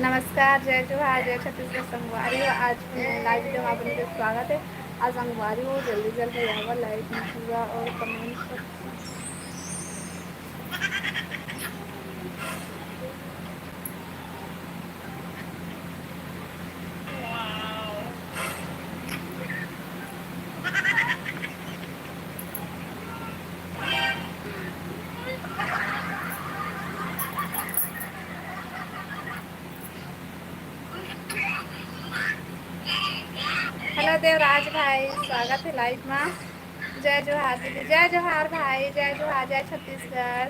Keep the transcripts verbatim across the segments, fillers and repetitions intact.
नमस्कार, जय जोहार, जय छत्तीसगढ़ संगवारी हो। आज के नए लाइव वीडियो में आप मन के स्वागत है। आज संगवारी हो, जल्दी जल्दी आवा लाइव में जुड़ा और कमेंट कर। हेलो देवराज भाई, स्वागत है लाइव में। जय जोहार दीदी, जय जोहार भाई, जय जोहार, जय छत्तीसगढ़।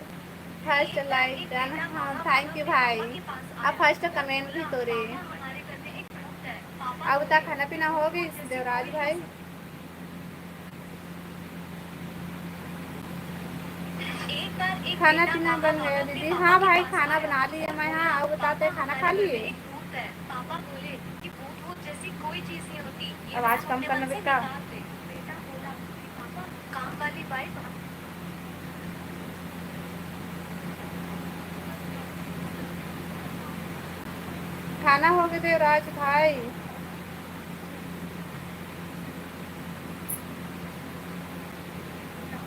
फर्स्ट लाइक डन, हाँ, थैंक यू भाई। अब फर्स्ट कमेंट भी तोरे। अब तक खाना पीना हो गई देवराज भाई? खाना पीना बन गया दीदी। हाँ भाई, खाना बना लिए मैं। हाँ, अब बताते, खाना खा लिए? पापा बोले कि भूत भूत जैसी कोई चीज नहीं होती। आवाज कम करना बेटा। काम वाली बाई। खाना हो गए देवराज भाई।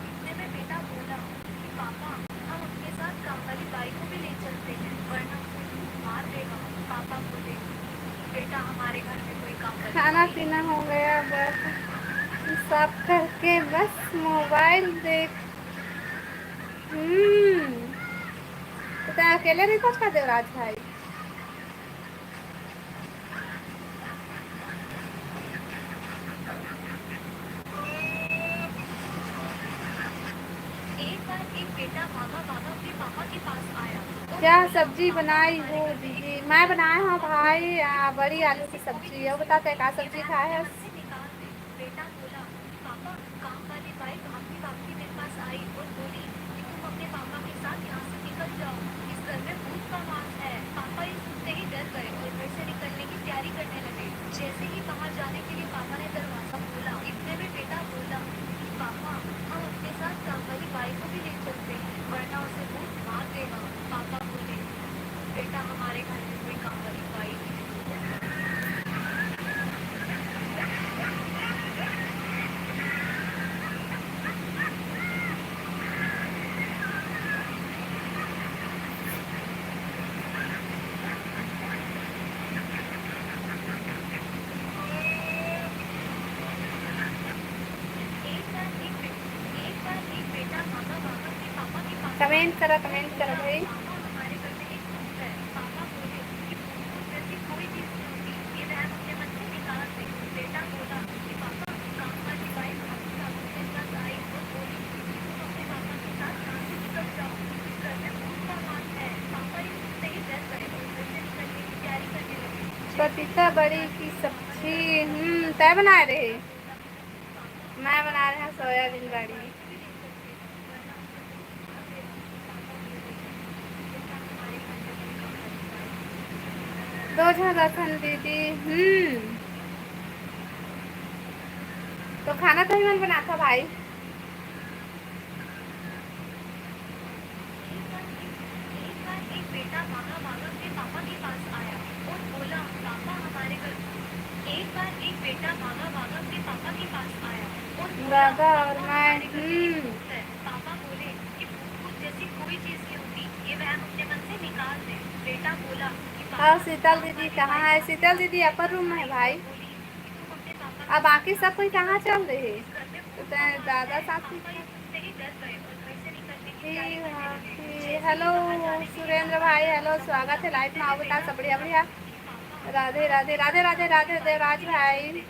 इतने में बेटा बोला कि पापा, हम अपने साथ काम वाली बाई को भी ले चलते हैं, वरना उसे भूत मार देगा। पापा बोले, बेटा, हमारे घर में कोई काम वाली खाना पीना हो गया, बर्तन साफ करके बस मोबाइल देख। हम्म। तो तैं अकेले रहिथस का देवराज भाई? एक बार एक बेटा भागा भागा अपने पापा के पास आया। क्या सब्जी बनाई हो दीदी? मैं बनाए हूँ भाई, आ, बड़ी आलू की सब्जी। अउ बता, तैं का सब्जी खाए हस? बेटा बोला, पापा, काम वाली बाई भागती भागती मेरे पास आई और बोली कि तुम अपने पापा के साथ यहाँ से निकल जाओ, इस घर में भूत का वास है। पापा ये सुनते ही डर गए और घर से निकलने की तैयारी करने लगे। जैसे ही बाहर जाने के लिए पापा ने दरवाजा खोला, इतने में बेटा बोला कि पापा, हम अपने साथ काम वाली बाई को भी ले चलते हैं, वरना उसे भूत मार देगा। पापा बोले, बेटा, हमारे घर में कोई काम वाली बाई नहीं। कमेंट करा, कमेंट करा भाई। पपीता बड़ी की सब्जी, हम्म, तय बनाए रहे। मैं बना रहे हैं सोयाबीन बड़ी। दो झन रखन दीदी, हम्म। तो खाना तो ही मन बनाथा भाई। एक बार एक बेटा भागा भागा अपने पापा के पास आया और बोला, पापा, हमारे घर। एक बार एक बेटा भागा भागा अपने पापा के पास आया और बोला, दादा और पापा, मैं, हमारे घर में एक हम्म। भूत है। पापा बोले कि भूत भूत जैसी कोई चीज नहीं होती, ये वहम अपने मन से निकाल दे। बेटा बोला कि पापा, और शीतल दीदी कहाँ है? शीतल दीदी अपर रूम में है भाई। अब बाकी सब कोई कहाँ चल रहे हैं? तो तैं दादा साथ में ठीक है, ठीक। हेलो सुरेंद्र भाई, हेलो, स्वागत है लाइव में। अउ बता, सब बढ़िया, बढ़िया। राधे राधे, राधे राधे, राधे देवराज भाई।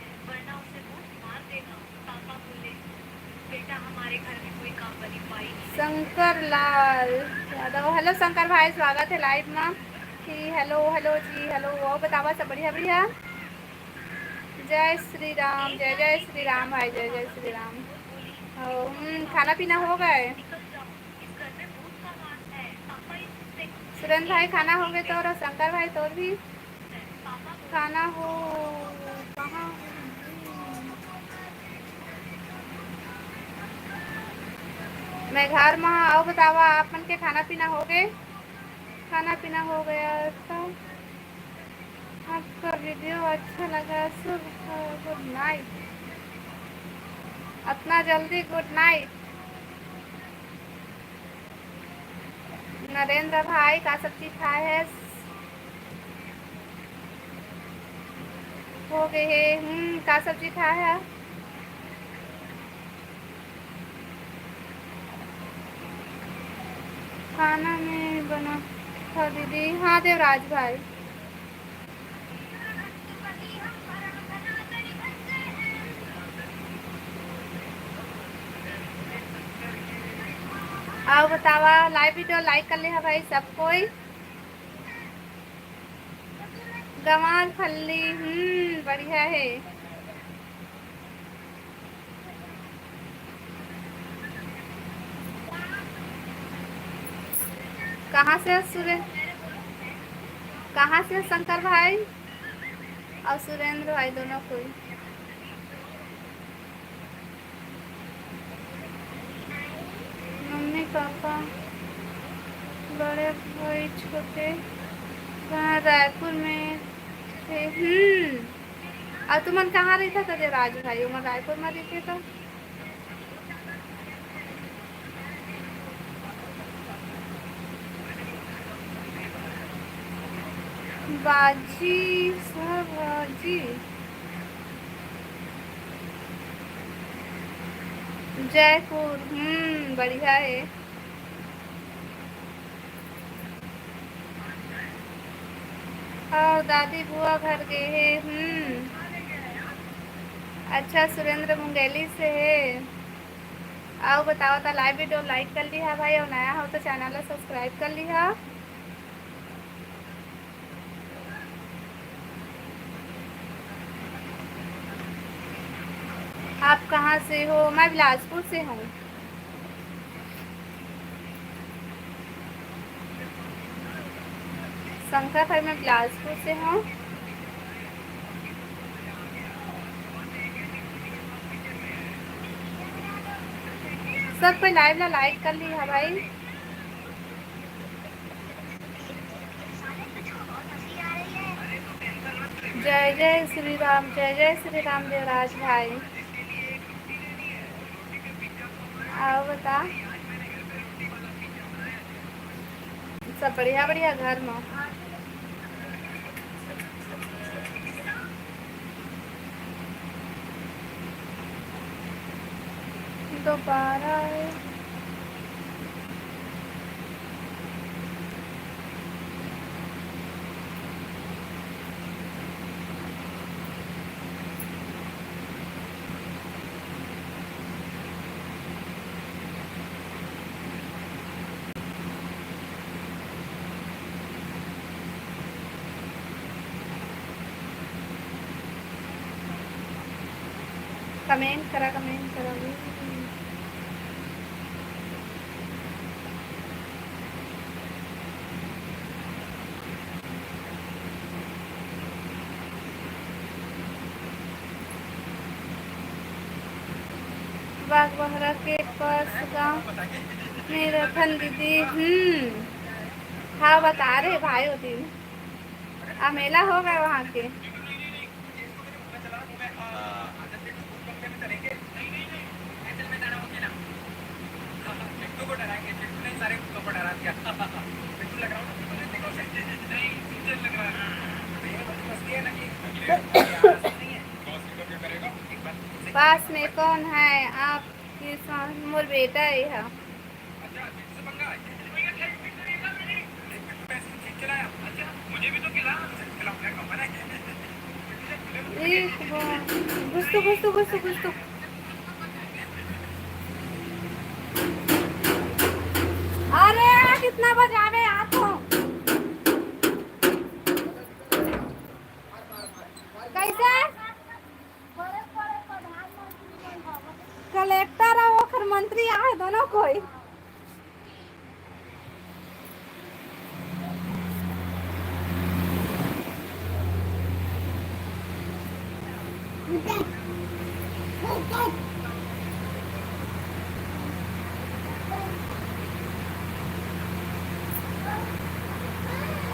शंकर लाल यादव, हेलो शंकर भाई, स्वागत है लाइव में। जी हेलो, हेलो जी हेलो। अउ बतावा, सब बढ़िया, बढ़िया। जय श्री राम, जय जय श्री राम भाई, जय जय श्री राम। ओ, हम्म, खाना पीना हो गए? सुरेंद्र भाई, खाना हो गए तोर? शंकर भाई, तोर भी खाना हो? कहाँ हो? मैं घर में। अउ बतावा, आप मन के खाना पीना हो गए? खाना पीना हो गया तो आपका वीडियो अच्छा लगा, शुभ, गुड नाइट। अतना जल्दी गुड नाइट। नरेंद्र भाई, का सब्जी खाए है? हो गए है। हम्म, का सब्जी खाए है? खाना में बना था दीदी। हाँ देवराज भाई। अउ बतावा, लाइव वीडियो लाइक कर ले हा भाई सब कोई। गंवार फल्ली, हम्म, बढ़िया है। कहाँ से हो सुरे-, कहाँ से हो शंकर भाई और सुरेंद्र भाई दोनों कोई? मम्मी पापा बड़े भाई छोटे कहाँ रायपुर में थे। हम्म। अउ तुमन कहाँ रहिथव त देवराज भाई? ओमन रायपुर में रहिथे त। बाजी सभाजी। जयपुर, हम्म, बढ़िया है। अउ दादी बुआ घर गे हे। हम्म, अच्छा, सुरेंद्र मुंगेली से हे। अउ बतावा त, लाइव वीडियो लाइक कर लिहा भाई, अउ नया हो तो चैनल ला सब्सक्राइब कर लिहा। आप कहाँ से हो? मैं बिलासपुर से हूँ। शंकर भाई, मैं बिलासपुर से हूँ। सब कोई लाइव ला लाइक कर लिहा भाई। जय जय श्री राम, जय जय श्री राम देवराज भाई। अउ बता, सब बढ़िया बढ़िया घर में? दोबारा कमेंट करा, कमेंट करा। बागबहरा के पास गांव में रथन दीदी। हम्म, हाँ, बता रहे भाई, वो दिन आ मेला हो गए वहाँ के। पास में कौन है आपके साथ? मोर बेटा है। एक बार घुस तो, घुस तो, घुस तो, घुस तो। अरे, कितना बजावे यार तू। कैसे? कलेक्टर अउ ओखर मंत्री आहे, दोनों कोई।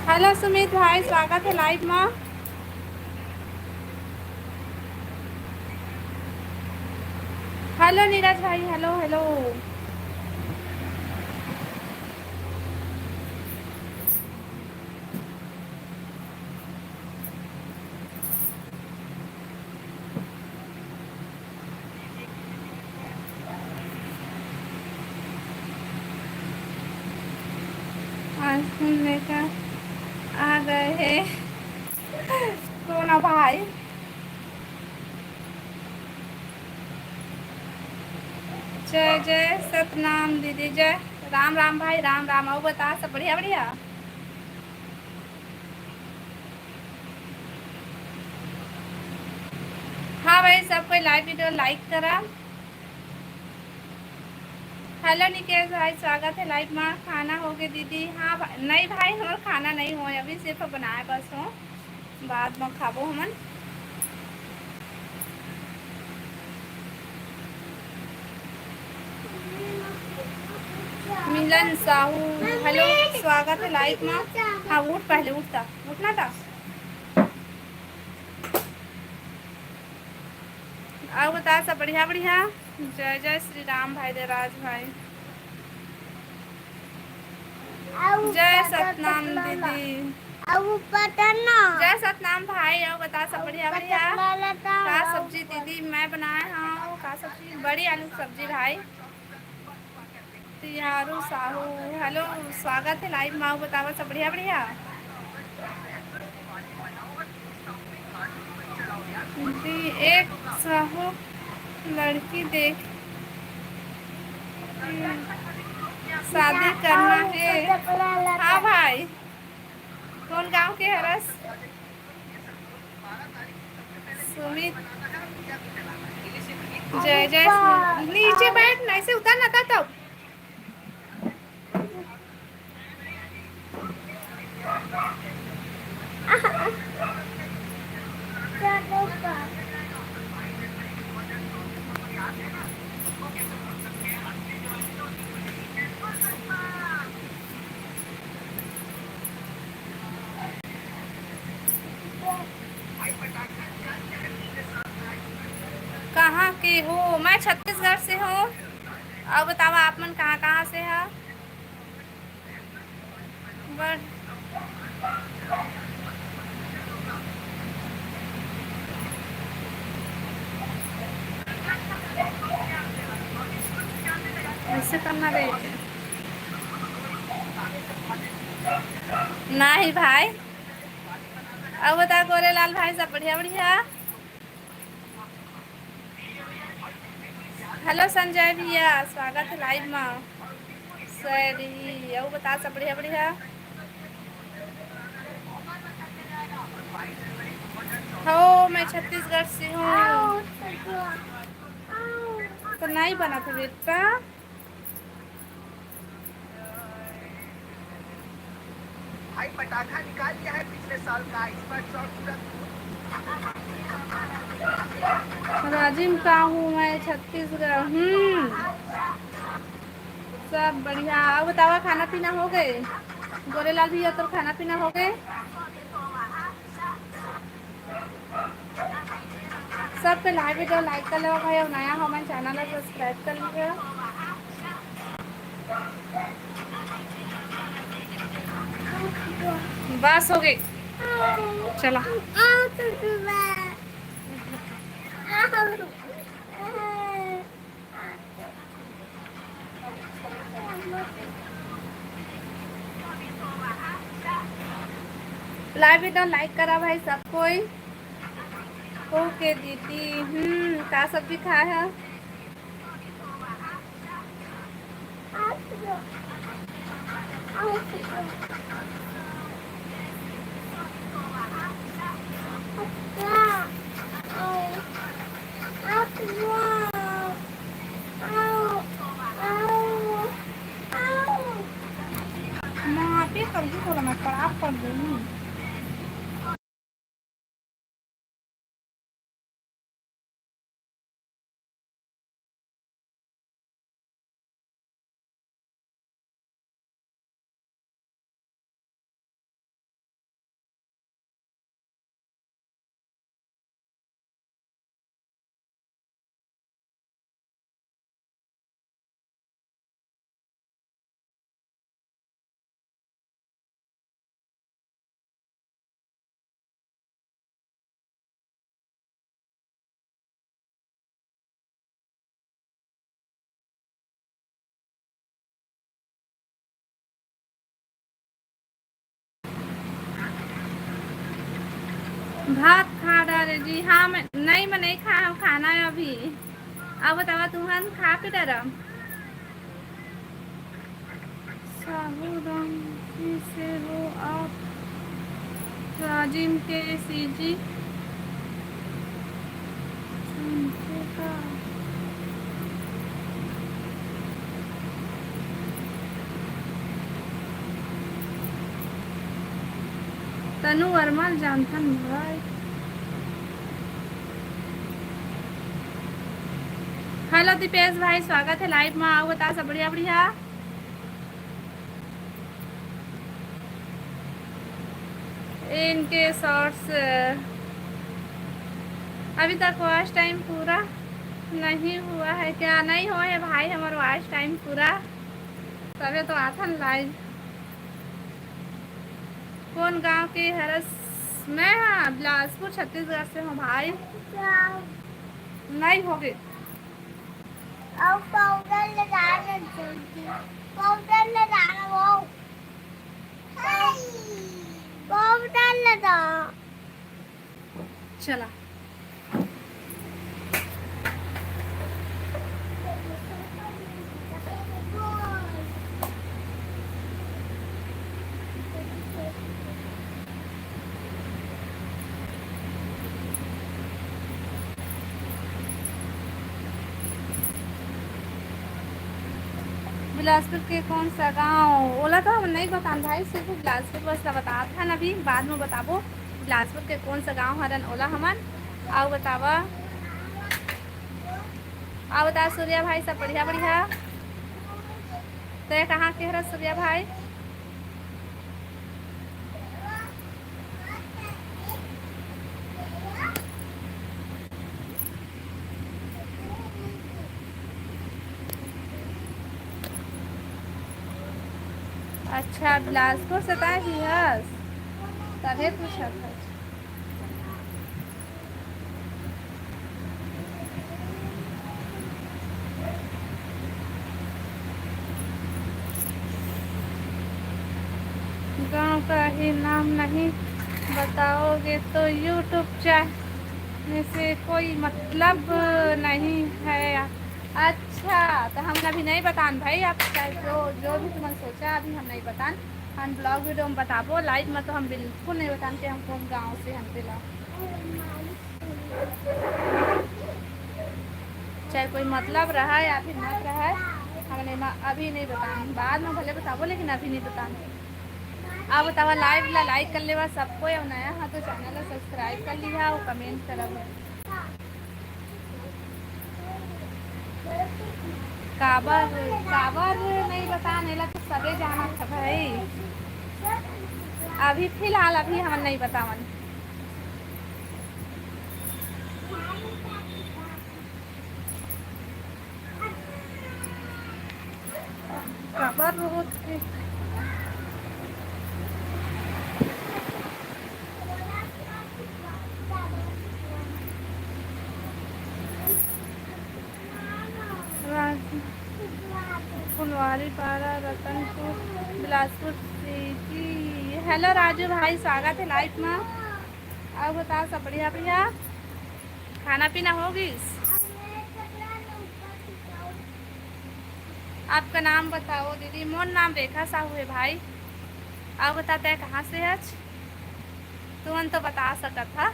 हेलो सुमित भाई, स्वागत है लाइव में। हेलो नीरज भाई, हेलो, हेलो। आइसक्रीम लेकर आ गए हैं। कौन आ भाई? जय जय सतनाम दीदी, जय राम राम भाई, राम राम। अउ बता, सब बढ़िया बढ़िया? हाँ भाई, सब कोई लाइव वीडियो लाइक करा। हेलो निकेश भाई, स्वागत है लाइव में। खाना हो गए दीदी? हाँ भाई, नहीं भाई, हमर खाना नहीं हो, अभी सिर्फ बनाए बस हो, बाद में खाबो हमन। मिलन साहू, हेलो, स्वागत है लाइव में। हाँ, उठ, पहले उठता, उठना था। अउ बता, सब बढ़िया बढ़िया? जय जय श्री राम भाई देवराज भाई। जय सतनाम दीदी। जय सतनाम भाई। अउ बता, सब बढ़िया बढ़िया? का सब्जी दीदी मैं बनाए हूँ? का सब्जी? बड़ी आलू सब्जी भाई। तिहारू साहू, हेलो, स्वागत है लाइव में। अउ बतावा, सब बढ़िया बढ़िया? जी, एक साहू लड़की देख, शादी करना है। हाँ भाई, कौन गांव के हरस? सुमित, जय जय सुमित। नीचे बैठ ना, ऐसे उतर ना था तब। कहाँ के हो? मैं छत्तीसगढ़ से हूँ। अउ बतावा, आप मन कहाँ कहाँ से हा? बड़ ऐसे करना रे। नहीं भाई, अब बता गोरेलाल भाई, सब बढ़िया बढ़िया? हेलो संजय भैया, स्वागत है लाइव में। सैरी, अउ बता, सब बढ़िया बढ़िया? हो, मैं छत्तीसगढ़ से हूँ। तो नहीं बना था बेटा। भाई पटाखा निकाल लिया है पिछले साल का, इस बार शौक पूरा। राजिम का हूँ मैं, छत्तीसगढ़। हम्म, सब बढ़िया। अउ बतावा, खाना पीना हो गए? गोरेलाल भैया, तोर खाना पीना हो गए? सबके लाइव वीडियो लाइक कर लो भाई, अउ नया हो मन चैनल ला सब्सक्राइब कर लीजिए। बस हो गई, चला। लाइव एकदम लाइक करा भाई सब कोई। ओके दीदी, हम्म, का सब्जी खाए है? माँ, पे कर दी थोड़ा, मैं खराब कर दूँगी। भात खा डारे जी। हाँ, मैं नहीं, मैं नहीं खाए हँव खाना अभी। अब बतावा, तुमन खा पी डरा? साहू राम जी से हो आप, राजिम के सीजी सुनते का? तनु वर्मा ल जानथन भाई। हेलो दीपेश भाई, स्वागत हे लाइव मा। अउ बता, सब बढ़िया बढ़िया? इनके शॉर्ट्स अभी तक वॉच टाइम पूरा नहीं हुआ है क्या? नहीं होए हे भाई, हमर वॉच टाइम पूरा, तभे तो आथन लाइव। कोन गांव के हरस? मैं हाँ, बिलासपुर, छत्तीसगढ़ से हूँ भाई। नहीं होगे। अउ पाउडर लगाना जल्दी, पाउडर लगाना वो, पाउडर लगा। चला। बिलासपुर के कौन सा गांव? ओला तो हम नहीं बतान भाई, सिर्फ बिलासपुर बस ला बतात हन, अभी बाद में बताबो। बिलासपुर के कौन सा गांव हरन ओला हमन। अउ बतावा, अउ बता सूर्या भाई, सब बढ़िया बढ़िया? तय कहाँ के हरस सूर्या भाई? अच्छा, बिलासपुर से तय ही हस, तभे पूछत हस। गांव का ही नाम नहीं बताओगे तो YouTube चैनल से कोई मतलब नहीं है। अच्छा, तो हम अभी नहीं बतान भाई, आप चाहे जो, जो भी तुमन सोचा, अभी हम नहीं बतान। हम ब्लॉग वीडियो में बताबो, लाइव में तो हम बिल्कुल नहीं बतान कि हम कौन गांव से हम तेला। चाहे कोई मतलब रहा या फिर मत रहा, हम नहीं, अभी नहीं बतान, बाद में भले बताबो, लेकिन अभी नहीं बतान। अब बतावा, लाइव ला लाइक कर लेवा सबको, अउ नया हा तो चैनल ला सब्सक्राइब कर लिहा अउ कमेंट करब। काबर, काबर नहीं बतान, एला तो सबे जानत हे भाई। अभी फिलहाल अभी हमन नहीं बतावन। काबर रोत हे? राज-, फुलवारी पारा, रतनपुर, बिलासपुर सिटी। हेलो राजू भाई, स्वागत हे लाइव मा। अउ बता, सब बढ़िया भैया? खाना पीना हो गिस? आपका नाम बताओ दीदी। मोर नाम रेखा साहू हे भाई। अउ बता, तय कहाँ से हच? तुमन तो बता सकत हा।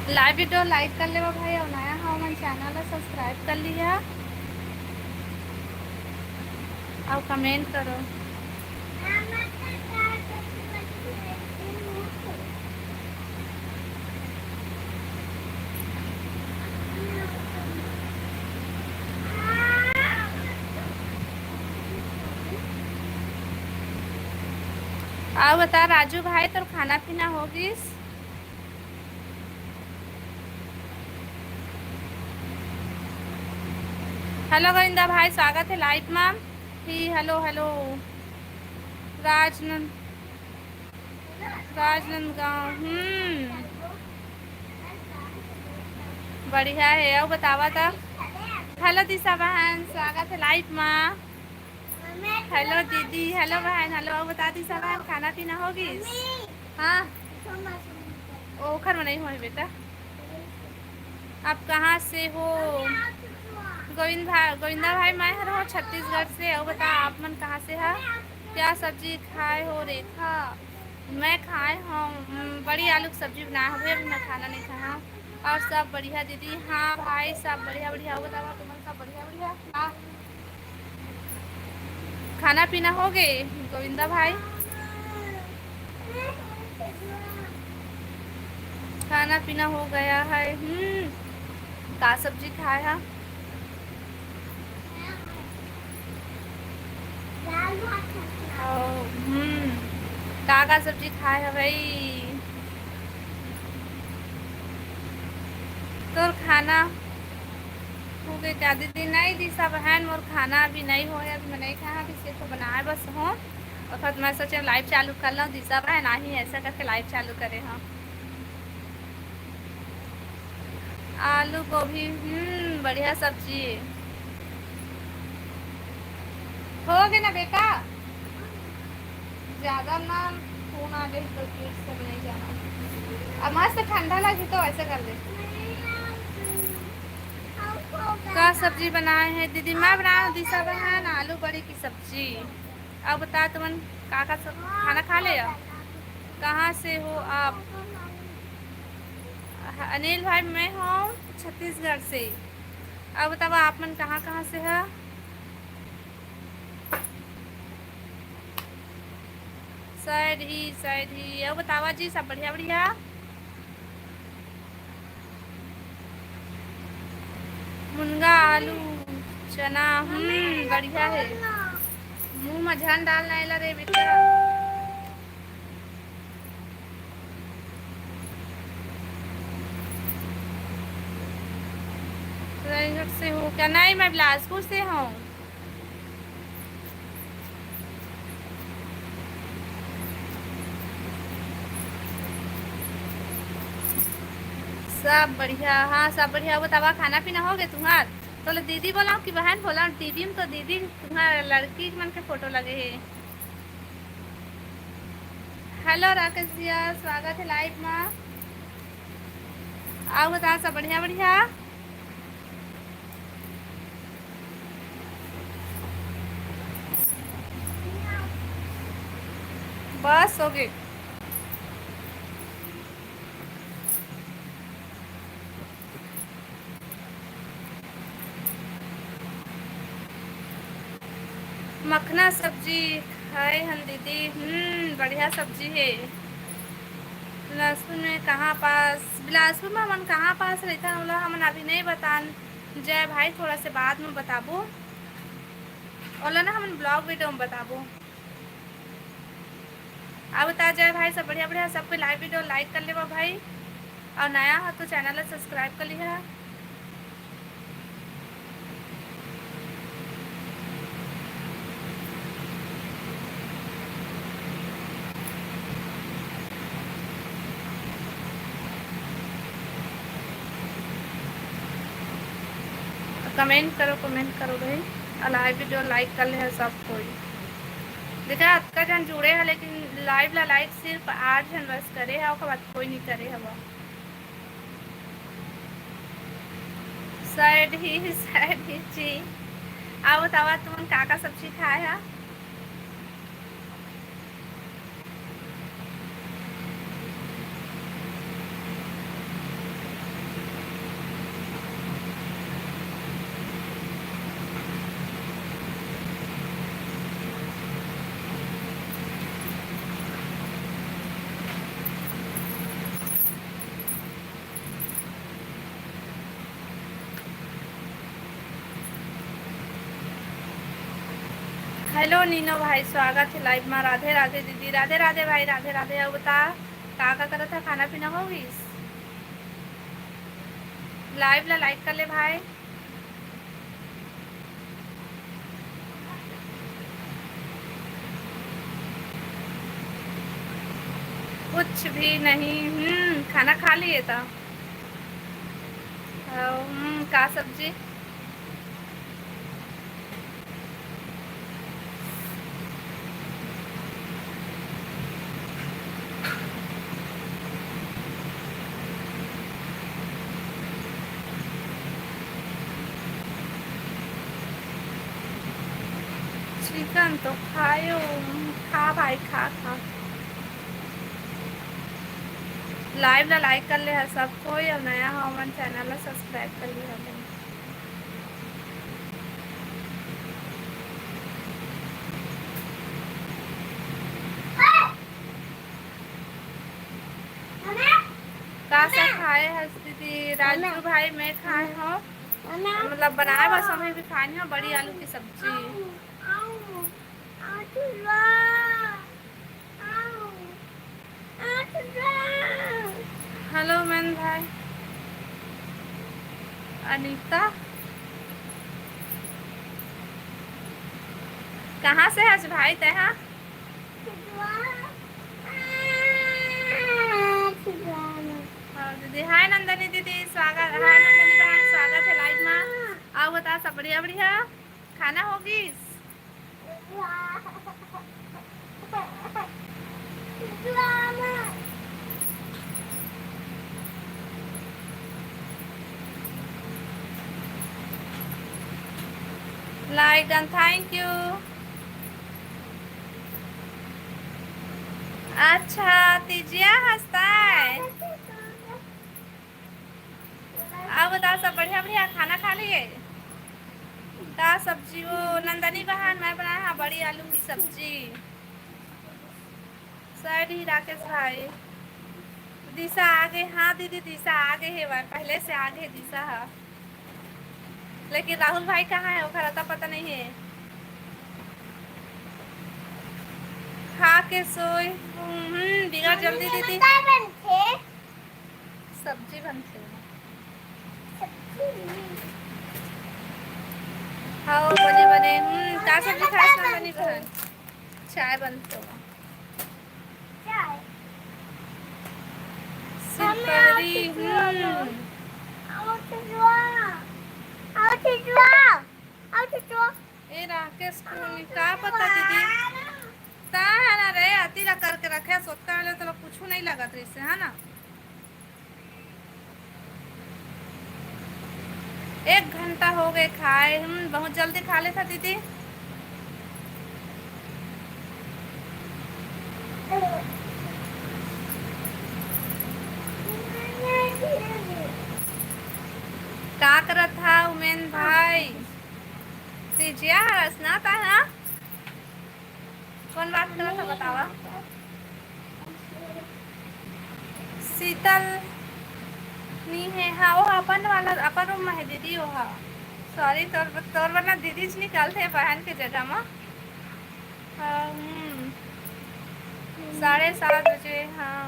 लाइव वीडियो लाइक कर लेवा भाई, अउ नया हा ओमन चैनल ला सब्सक्राइब कर लिहा अउ कमेंट करो। अउ बता राजू भाई, तोर खाना पीना हो गिस? हेलो गोविंदा भाई, स्वागत हे लाइव मा। ही हेलो हेलो। राजनंद, राजनंदगांव, हम्म। बढ़िया हे। अउ बतावा त। हेलो दिशा बहन, स्वागत हे लाइव मा। हेलो दीदी, हेलो बहन, हेलो। अउ बता दिशा बहन, खाना पीना हो गिस? हाँ, ओखर में नहीं होय बेटा। आप कहाँ से हो? गोविंद भा-, गोविंदा भाई, मैं हर हूँ छत्तीसगढ़ से। अउ बता, आप मन कहाँ से हा? क्या सब्जी खाए हो रेखा? मैं खाए हूँ, उम, बड़ी आलू की सब्जी बनाए हवे, अभी मैं खाना नहीं खाए हूँ। और सब बढ़िया दीदी? हाँ भाई, सब बढ़िया बढ़िया। अउ बतावा, तुमन सब बढ़िया बढ़िया? हाँ। खाना पीना हो गे गोविंदा भाई? खाना पीना हो गया है। हम्म, का सब्जी खाए हा? ओ, हम्म, का का सब्जी खाए हा भाई? तोर खाना हो गे का दीदी? नहीं दिशा बहन, मोर खाना अभी नहीं होय, अभी मैं नहीं खाए, अभी सिर्फ बनाए बस हूँ। और फिर मैं सोचे लाइव चालू कर लूँ, दिशा बहन आही ऐसा करके लाइव चालू करे हूँ। आलू गोभी, हम्म, बढ़िया सब्जी। हो गे ना बेटा? ज्यादा ना फोन आ जाए तो फिर सब नहीं जाना। अब मस्त ठंडा लगी तो ऐसे कर ले। का सब्जी बनाए हैं दीदी? मैं बनाए हूँ दिशा बहन आलू बड़ी की सब्जी। अब बता तुमन का का सब खाना खा ले? कहाँ से हो आप? अनिल भाई, मैं हूँ छत्तीसगढ़ से। अब बताओ आप मन कहाँ कहाँ से है? शायद ही, शायद ही। अब बतावा जी, सब बढ़िया बढ़िया? मुनगा, आलू, चना, हम्म, बढ़िया है। मुंह में झन डाल ना एला रे बेटा। रायगढ़ से हो क्या? नहीं, मैं बिलासपुर से हूँ। सब बढ़िया, हाँ, सब बढ़िया। बतावा, खाना पीना हो गे तुम्हार? तो ले दीदी बोलाओ कि बहन बोलाओ? दीदी में तो दीदी तुम्हार लड़की मन के फोटो लगे हे। हेलो राकेश भैया, स्वागत है लाइव में। आओ बता, सब बढ़िया बढ़िया? बस हो गए। मखना सब्जी खाए हन दीदी। हम्म, बढ़िया सब्जी है। बिलासपुर में कहाँ पास, बिलासपुर में हमन कहाँ पास रहथन, ओला हमन अभी नहीं बतान। जय भाई, थोड़ा से बाद में बताबो, ओला ना हमन ब्लॉग वीडियो में बताबो। अब बता जाए भाई, सब बढ़िया बढ़िया, सबके लाइव वीडियो लाइक कर लेवा भाई, और नया हो तो चैनल ला सब्सक्राइब कर लिहा। कमेंट करो, कमेंट करो भाई, और लाइव वीडियो लाइक कर ले है सब कोई। देखा, अतका जन जुड़े है, लेकिन लाइव ला लाइक सिर्फ आठ जन बस करे है, ओकर बाद कोई नहीं करे हवा। सैड ही, सैड ही जी। आओ बतावा, तुमन का का सब्जी खाए हा? हेलो नीनो भाई, स्वागत है लाइव में। राधे राधे दीदी। राधे राधे भाई, राधे राधे। अब बता, का का करत है, खाना पीना हो गइस? लाइव ला लाइक कर ले भाई। कुछ भी नहीं। हम्म, खाना खा लिए था। हम्म, का सब्जी? चिकन तो खायो, खा भाई, खा, खा। Live ला like कर ले हा सब कोई, अउ नया हो हमन channel ला subscribe कर ले हा। का सा खाए हस दीदी? राजू भाई, मैं खाए हूँ, मतलब बनाए बस अभी भी खाए हूँ बड़ी आलू की सब्जी। Hello मैन भाई। अनिता, कहाँ से हस भाई तेहा? हाँ दीदी, हाय नंदनी दीदी, स्वागत। हाय नंदनी बहन, स्वागत है live मा। अउ बता, सब बढ़िया? बढ़िया। खाना हो गिस? Like done, thank you। अच्छा, तीजिया हस तैं। अउ बता, सब बढ़िया बढ़िया खाना खा लिए? का सब्जी वो नंदनी बहन, मैं बनाए हँव बड़ी आलू की सब्जी। सही राकेश भाई, दिशा आगे। हाँ दीदी, दिशा आगे हे भाई, पहले से आगे दिशा हा। लेकिन राहुल भाई कहाँ हे, ओकर अता पता नहीं हे। खा के सोए, हम्म, बिगड़ जल्दी दीदी। सब्जी बनथे। हाँ, बने, बने। हम्म, का सब्जी खाए हस नंदनी बहन? चाय बनथे। चाय। सिरपरी, हम्म। ए राकेश, का पता दीदी। ता है ना रे, अति ला करके रखे, सोता है तो कुछ नहीं लगत रहिसे, है ना? एक घंटा हो गए खाए। हम्म, बहुत जल्दी खा लेथा दीदी। का करत हा उमेन भाई? तीजिया हरस ना ता, हाँ? कौन बात करत हा, बतावा? शीतल नी हे, हाँ, वो अपन वाला, अपन रूम में है दीदी, वो हा। Sorry, तोर, तोर बर ना दीदी च निकलथे बहन के जगह में। हाँ, हम्म। साढ़े सात बजे, हाँ।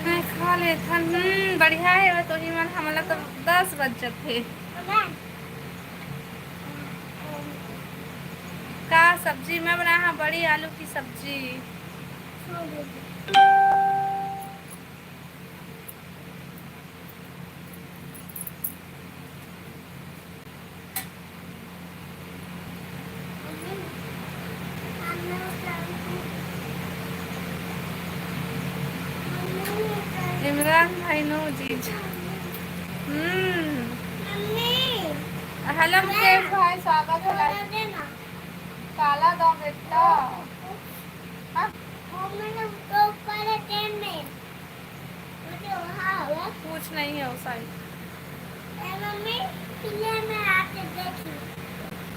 मैं खा लेथन। हम्म, बढ़िया हे। वो तो ही मन, हमला तो दस बज जाथे। का सब्जी मैं बनाए हँव? बड़ी आलू की सब्जी। इमरान भाई नो जीजा। हम्म। Hello मुकेश भाई, स्वागत है। काला दो बेटा। हाँ? कुछ नहीं है वो side। ए मम्मी, पीले में आके देखी।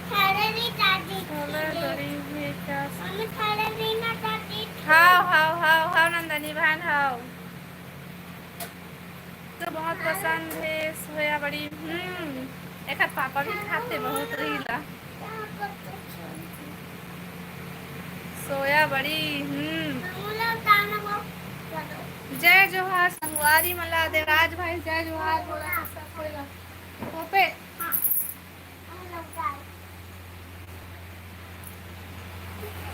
थारे भी दादी थी। बड़ी हुई क्या? मम्मी, थारे भी ना दादी थी। हाव, हाव, हाव, हाव, नंदनी बहन, हाव। तो बहुत पसंद है सोया बड़ी। हम्म, एकर पापा भी खाथे बहुत रहिला। सोया बड़ी, हम्म। जय जोहार संगवारी मन ला, देवराज भाई, जय जोहार बोला सब कोई ला। ओपे।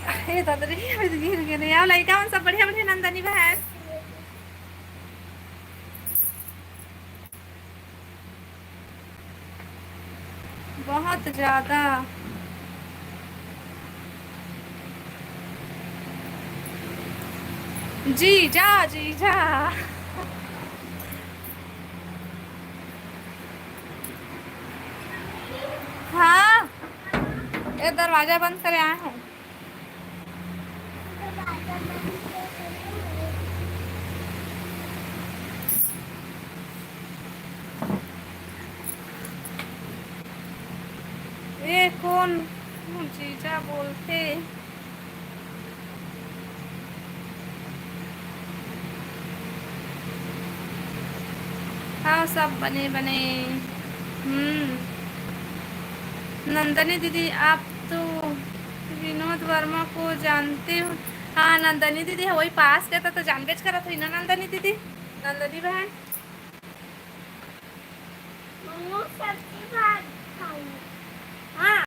हे दादा रे, अभी तो गिर गे। अउ लइका मन सब बढ़िया, बढ़िया, नंदनी बहन? बहुत ज्यादा। जीजा, जीजा। हाँ, ये दरवाजा बंद करे आए हैं। ये कोन जीजा बोलथे? हाँ, सब बने बने। हम्म। नंदनी दीदी, आप तो विनोद वर्मा को जानते हो? हाँ, नंदनी दीदी ह, वही पास के त, त जानबेच करत होही ना नंदनी दीदी, नंदनी बहन। मम्मी, सब्जी भात खाऊंगी। हाँ,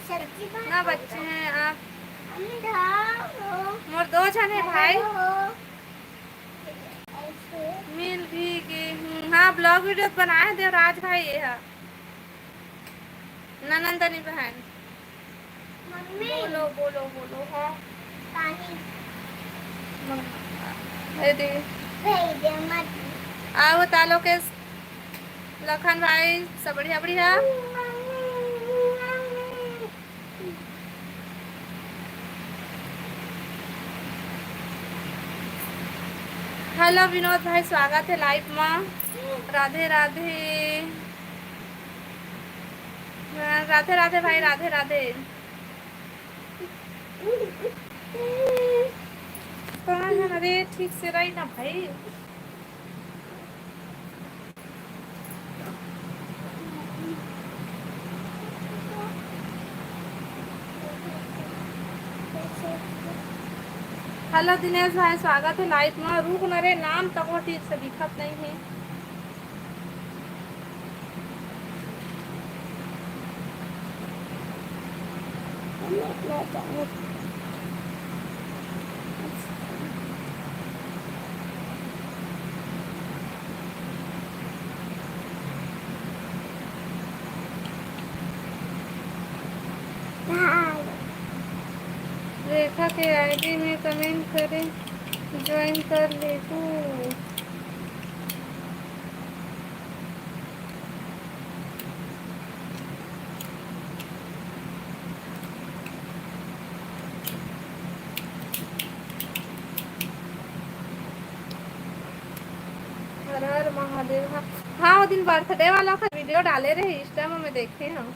सब्जी भात ना खाऊंगी। बच्चे हैं आप। मम्मी, धाओ। मोर दो झन है भाई। धाओ। ऐसे। मिल भी गे हूँ। हाँ, vlog video बनाए देवराज भाई ये हा। ननंदनी बहन। मम्मी। बोलो, बोलो, बोलो, हाँ। पानी। मम्मी। ए दे। भेज दे मत। आओ तालो के लखन भाई, सब बढ़िया, बढ़िया। Mummy, mummy. हेलो विनोद भाई, स्वागत है live मा। राधे राधे। राधे राधे भाई, राधे राधे। कहाँ है रे? ठीक से रही ना भाई। हेलो दिनेश भाई, स्वागत है live मा। रुक न रे, नाम तको ठीक से दिखत नहीं है। रेखा के ID में comment करे, join कर लेहू। हर हर महादेव। हाँ, हाँ, वो दिन birthday वाला का video डाले रहे, Insta में मैं देखे हूँ।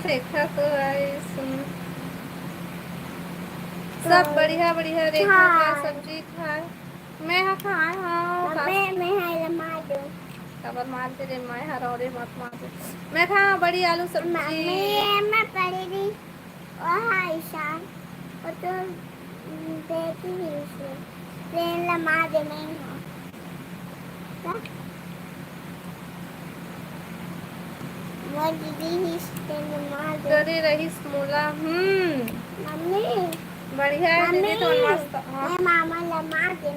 रेखा तो आई सुन। सब बढ़िया, बढ़िया। रेखा का हाँ। सब्जी खाए। मैं हा खाए हूँ। मैं, मैं हा ये मार दूँ। काबर मार दे रे, मैं हा रो रे, मत मार दे। मैं खा बड़ी आलू सब्जी। मम्मी, ये मैं पड़ी रही। ओ हाँ, ईशान, वो तो बेटी ही इसने। ट्रेन लमा दे नहीं हो। क्या? वो दीदी ही ट्रेन लमा दे। करे रहीस मोला, हम्म। मम्मी। बढ़िया है दीदी, मम्मी, तो मस्त, हाँ। मैं मामा लमा दे।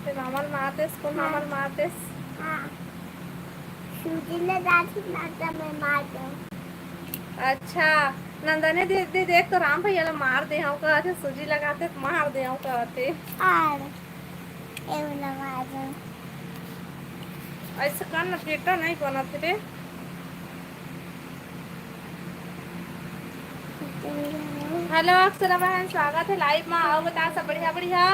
ते मामा ल मार देस, कोन हाँ। मामा ल मार देस? हाँ। सूजी ले जाती ना, तब मैं मार दूँ। अच्छा, नंदनी दीदी देख तो राम भैया ला मार दे हूँ कहत हे, सूजी लगाते तो मार दे हूँ कहत हे। और एगो लगा दो। ऐसे कर ना, बेटा नहीं बनत रे। हेलो अक्षरा बहन, स्वागत है live मा। आओ बता सब बढ़िया बढ़िया।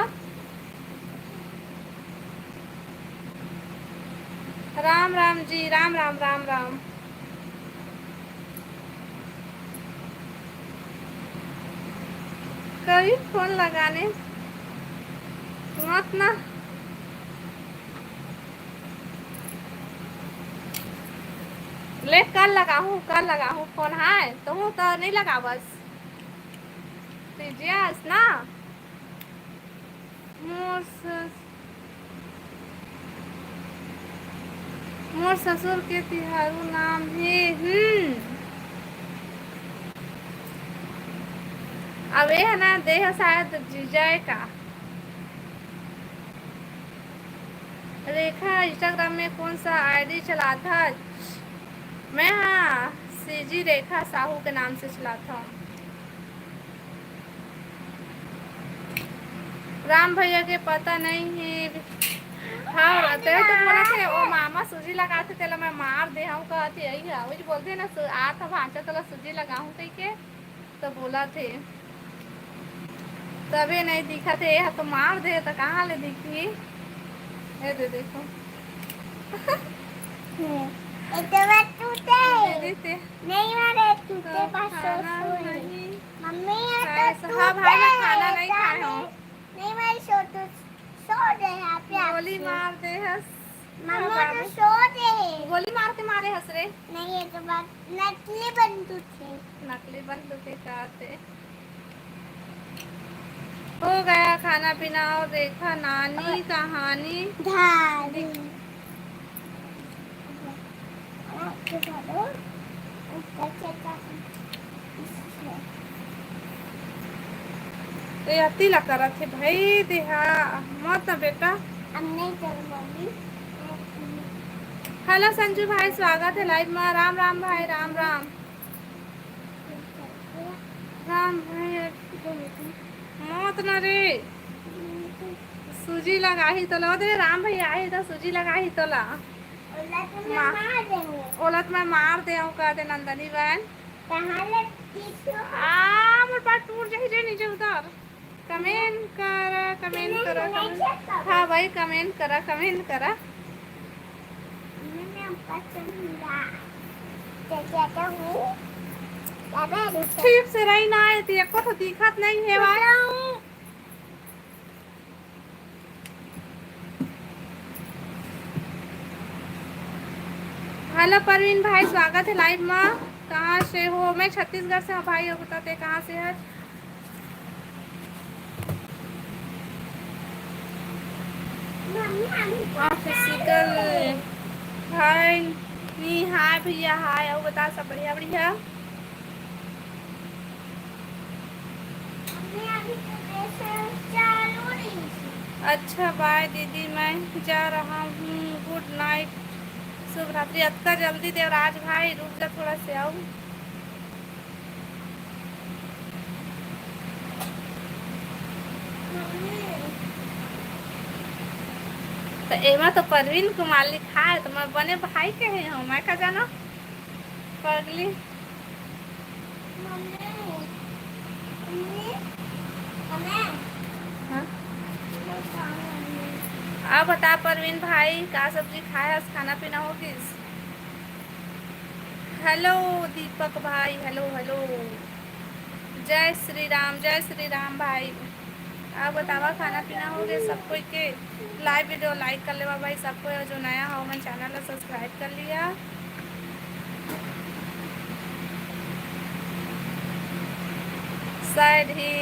राम राम जी, राम राम, राम राम। कभी फोन लगाने मत ना। ले, कल लगाहूँ, कल लगाहूँ फोन। हाय, तुहूँ तो नहीं लगावस। कीजिए ना। मोर सस-, मोर ससुर के तिहारू नाम हे। हम्म। अब ये है ना, देह शायद जीजा है का? रेखा, Instagram में कौन सा ID चलाथस? मैं, हाँ, सीजी रेखा साहू के नाम से चलाथंव। राम भैया के पता नहीं है। हाँ, ते तो बोला थे, ओ मामा सूजी लगाथे, तेला मैं मार दे हूँ, कहत हे, यही है, वही बोलते हैं ना, सु-, आ था भांचा, तोला सूजी लगाऊं कह के, तो बोला थे, तबे नहीं दिखा थे, यह तो मार दे, तो कहाँ ले दिखी? ये दे देखो। हम्म, ये तो बात टूटे। दे देते। नहीं मारे, टूटे तो बस खाना सोच नहीं। मम्मी, ये तो खाए से-, हाँ भाई, मैं खाना नहीं खाए हूँ। नहीं, मैं सो तो सो दे यहाँ पे गोली आपसे। मार दे हस। मम्मी हाँ, तो बाबू। सो दे। गोली मार के मारे हस रे। नहीं, ये तो बात नकली बंदूक है। नकली बंदूक है, कहते। हो गया खाना पीना और देखा नानी अब कहानी। धारी। ए अति ला करत हे भाई देहा, मत ना बेटा। हम नहीं करूँ मम्मी। Hello संजू भाई, स्वागत है live में। राम राम भाई, राम राम। राम भाई, मत ना रे। सूजी लगाही तोला, ओ दे राम भैया आही त सूजी लगाही तोला। ओला तो मैं मा-, मार देंगे। ओला तो मैं मार दे हूँ, कहते नंदनी बहन। कहाँ ले पीछू? आ, मोर पैर टूट जाही रे, नीचे उतर। Comment करा, comment नहीं, करा, नहीं comment। चेक करो। हाँ भाई, comment करा, comment करा। मैंने पसंद किया। तो कहता हूँ, क्या मैं रुक ठीक से रही ना आए थी, एको तो दिखत नहीं है भाई। बताऊँ। Hello परवीन भाई, स्वागत है live में। कहाँ से हो? मैं छत्तीसगढ़ से हूँ भाई, अउ बता ते कहाँ से है? Official। हाय। नी, हाय भैया, हाय। अउ बता, सब बढ़िया, बढ़िया? मम्मी, अभी तो देश चालू नहीं है। अच्छा, bye दीदी, मैं जा रहा हूँ। Good night, शुभ रात्रि। अतका जल्दी देवराज भाई, रुक जा थोड़ा से, आऊ। मम्मी। तो एमा तो परवीन कुमार लिखा है, तो मैं बने भाई कहे हूँ, मैं का जाना पगली। Mummy, mummy, mummy. हाँ? अउ बता परवीन भाई, का सब्जी खाए हस, खाना पीना हो गिस? Hello दीपक भाई, hello, hello। जय श्री राम, जय श्री राम भाई। अउ बतावा, खाना पीना हो गे सब कोई के? Live video like कर लेवा भाई सब कोई, अउ जो नया हो, मन channel ला subscribe कर लिया। शायद ही।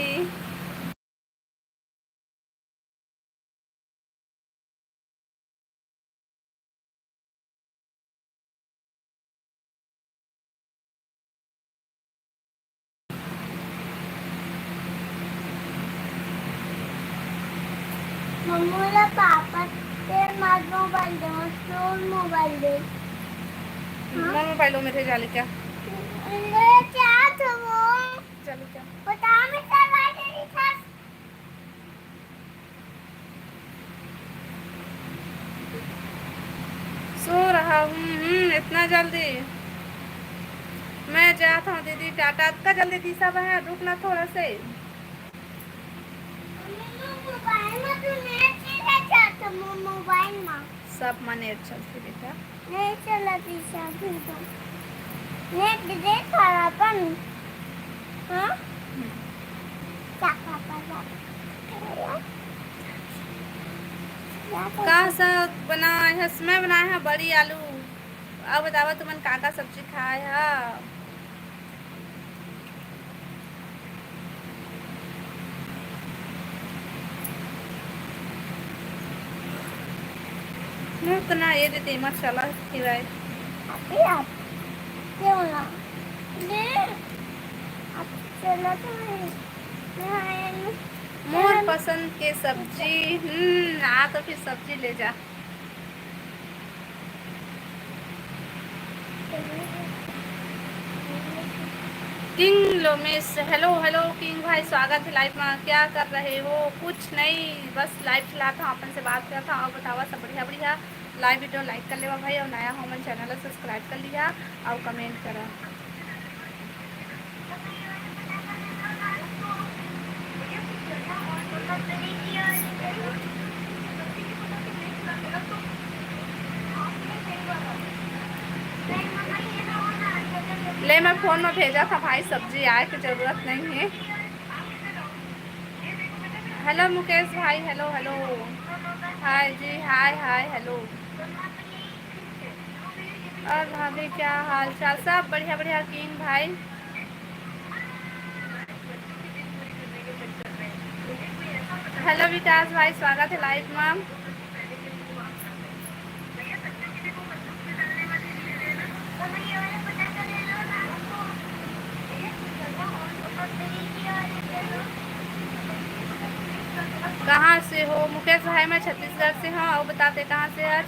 मम्मी ला पापा के मत मोबाइल दे, मोर मोबाइल दे। हाँ? मोर मोबाइल में थे जाली क्या? ले क्या था वो? जाली क्या? बता, मैं चला के नहीं था। सो रहा हूँ। हम्म, इतना जल्दी? मैं जात हूँ दीदी, टाटा। अतका जल्दी दिशा बहन, रुक ना थोड़ा से। मम्मी, मोबाइल में तो नेट नहीं चलता, मो-, मोबाइल में। सब में नेट चलते बेटा। नहीं चलती शादी तो। नेट दे थारा अपन। हाँ? हम्म। क्या पापा का? क्या पापा? का साग बनाए हस? मैं बनाए हंव बड़ी आलू। अउ बतावा तुमन का का सब्जी खाए हा? नूर तो ना ये दे तेमर चला के भाई। अभी आप क्यों ना? ये आप चला तो है। मोर पसंद के सब्जी। हम्म, आ तो फिर सब्जी ले जा। King Lomesh, hello hello king भाई, स्वागत है लाइव में। क्या कर रहे हो? कुछ नहीं, बस लाइव चलात हूँ, अपन से बात करत हूँ। और बतावा सब बढ़िया बढ़िया। लाइव वीडियो लाइक कर लेवा भाई, और नया हो मन चैनल ला सब्सक्राइब कर लिया और कमेंट करा। ले, मैं फोन में भेजा था भाई, सब्जी आए के जरूरत नहीं है। हेलो मुकेश भाई, हेलो हेलो, हाय जी, हाय हाय, हेलो। और भाभी, क्या हाल चाल? सब बढ़िया बढ़िया किंग भाई। हेलो विकास भाई, स्वागत है लाइव में। कहाँ से हो मुकेश भाई? मैं छत्तीसगढ़ से हूँ। और बताते कहाँ से आज?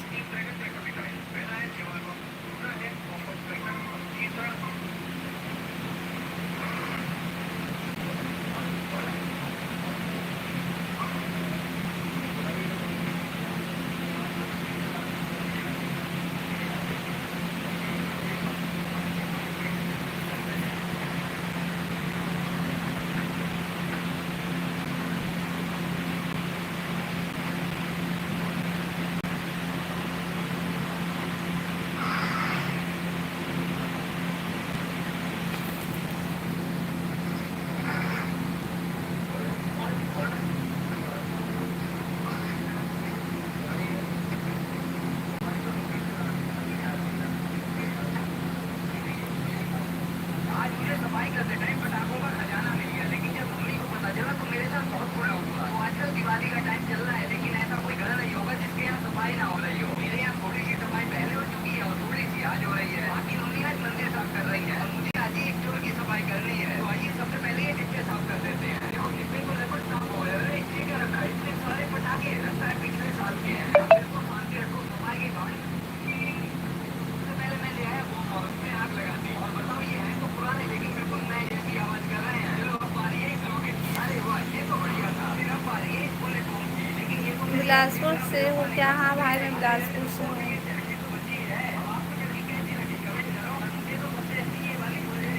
बिलासपुर से हो क्या? हाँ भाई, मैं बिलासपुर से हूँ।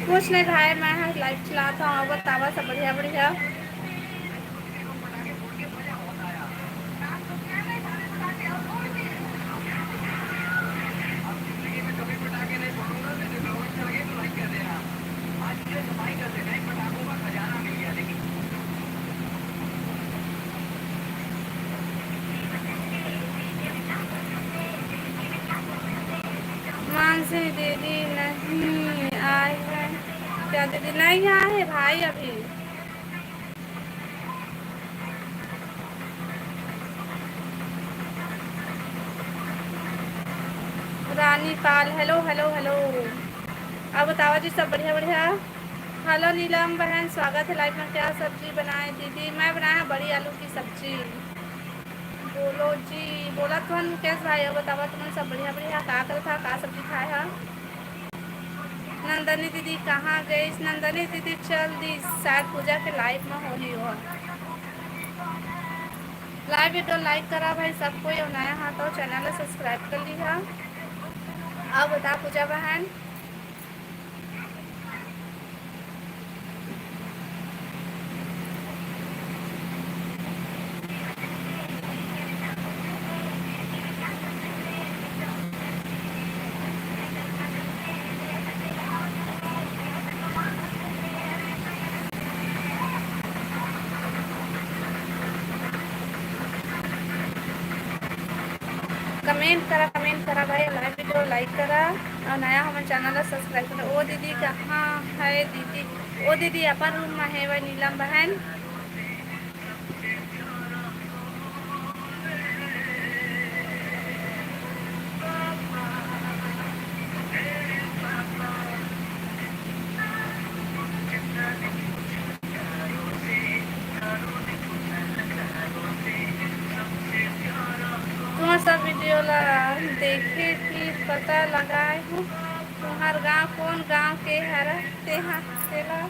कुछ नहीं भाई, मैं ह लाइव चलात हूँ। और बतावा सब बढ़िया बढ़िया। मानसी दीदी नहीं आए हैं क्या? दीदी नहीं आए हैं भाई अभी। रानी पाल, हेलो हेलो हेलो। अब बतावा जी, सब बढ़िया बढ़िया? हेलो नीलम बहन, स्वागत है लाइव में। क्या सब्जी बनाए दीदी? मैं बनाया बड़ी आलू की सब्जी। बोलो जी, बोला तो मुकेश भाई। अब बतावा तुमन सब बढ़िया बढ़िया, का करत हा, का सब्जी खाए हा? नंदनी दीदी कहाँ गईस? नंदनी दीदी चल दी शायद पूजा के लाइव में होही हो। लाइव वीडियो लाइक करा भाई सब कोई, और नया हा तो चैनल ला सब्सक्राइब कर लिहा। अब बता पूजा बहन। कमेंट करा, कमेंट करा भाई, लाइव वीडियो लाइक करा और नया हमर चैनल ला सब्सक्राइब करा। ओ दीदी कहाँ है दीदी? ओ दीदी अपन रूम में है वह नीलम बहन। सब वीडियो ला देखे फिर पता लगाए हूँ। तुम्हार गांव कौन गांव के हरा तेहा तेला?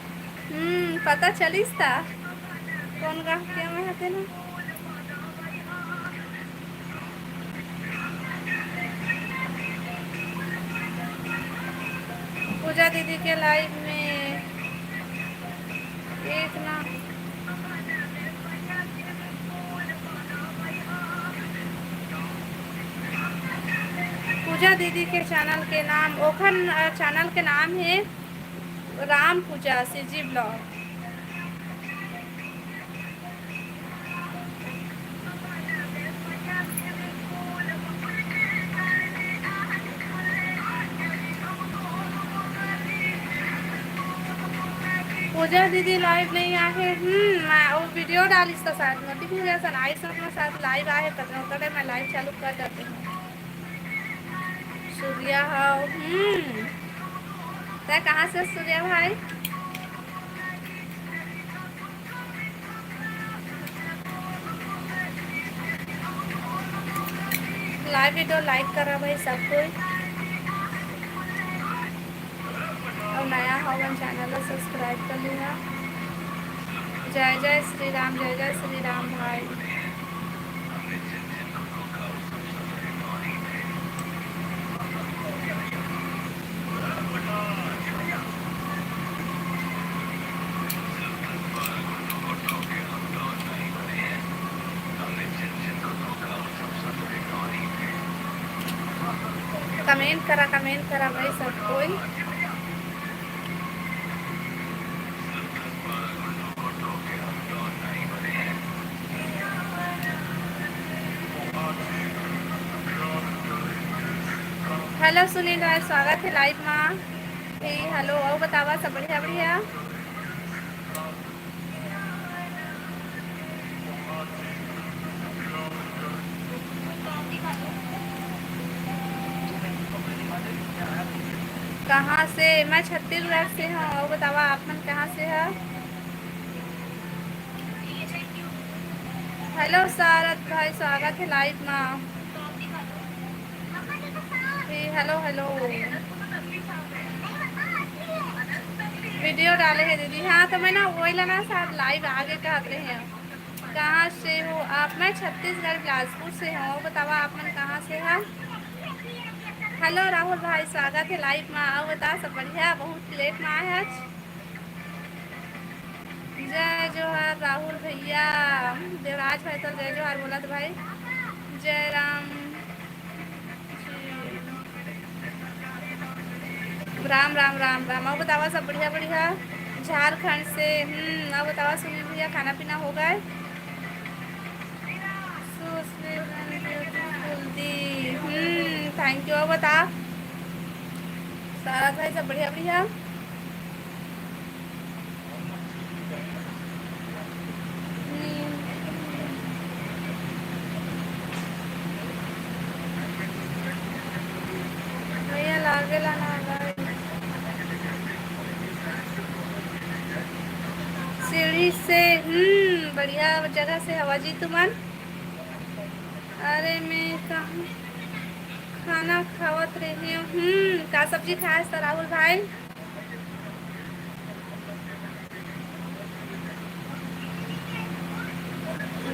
हम्म, पता चलिस ता कौन गांव के मैं हते ना। पूजा दीदी के लाइव में एक ना। पूजा दीदी के चैनल के नाम, ओखन, अ, चैनल के नाम हे राम पूजा सीजी ब्लॉग। पूजा दीदी लाइव नहीं आहे। हम्म, मैं वो वीडियो डालिस तो शायद नोटिफिकेशन आइस, मैं शायद लाइव आहे, पता नहीं, मैं लाइव चालू कर देते हैं। सूर्या हो, हम्म, तै कहाँ से सूर्या भाई? लाइव वीडियो लाइक करा भाई सब कोई, और नया हो अपन चैनल ला सब्सक्राइब कर लिहा। जय जय श्री राम, जय जय श्री राम भाई। कमेंट करा, कमेंट करा भाई सब कोई। हेलो सुनील भाई, स्वागत है लाइव मा। हे, हेलो, अउ बतावा, सब बढ़िया, बढ़िया? कहाँ से? मैं छत्तीसगढ़ से हूँ। अउ बतावा, आप मन कहाँ से ह? हेलो सारथ भाई, स्वागत है लाइव मा। हे, हेलो, हेलो। वीडियो डाले हे दीदी। हाँ, तो मैं ना वही ला ना शायद लाइव आगे कहत रहे हैं। कहाँ से हो आप? मैं छत्तीसगढ़ बिलासपुर से हूँ। बतावा आप मन कहाँ से ह? हेलो राहुल भाई, स्वागत है लाइव मा। अउ बता, सब बढ़िया? बहुत लेट मा आए आज। जय जोहार राहुल भैया, देवराज भाई तो जय जोहार बोलत भाई। जय राम। राम, राम, राम, राम। अउ बतावा सब बढ़िया, बढ़िया? झारखंड से। हम्म, अउ बतावा सुनील भैया, खाना पीना हो गए? सुशील beautiful di. Hmm, thank you। अउ बता, सारा भाई सब बढ़िया, बढ़िया? भैया लागेला ना भाई। सीढ़ी से, हम्म, बढ़िया जगह से हवा जी तुमन। अरे मैं कहाँ खाना खावत रही हूँ। हम्म, का सब्जी खाए हस राहुल भाई?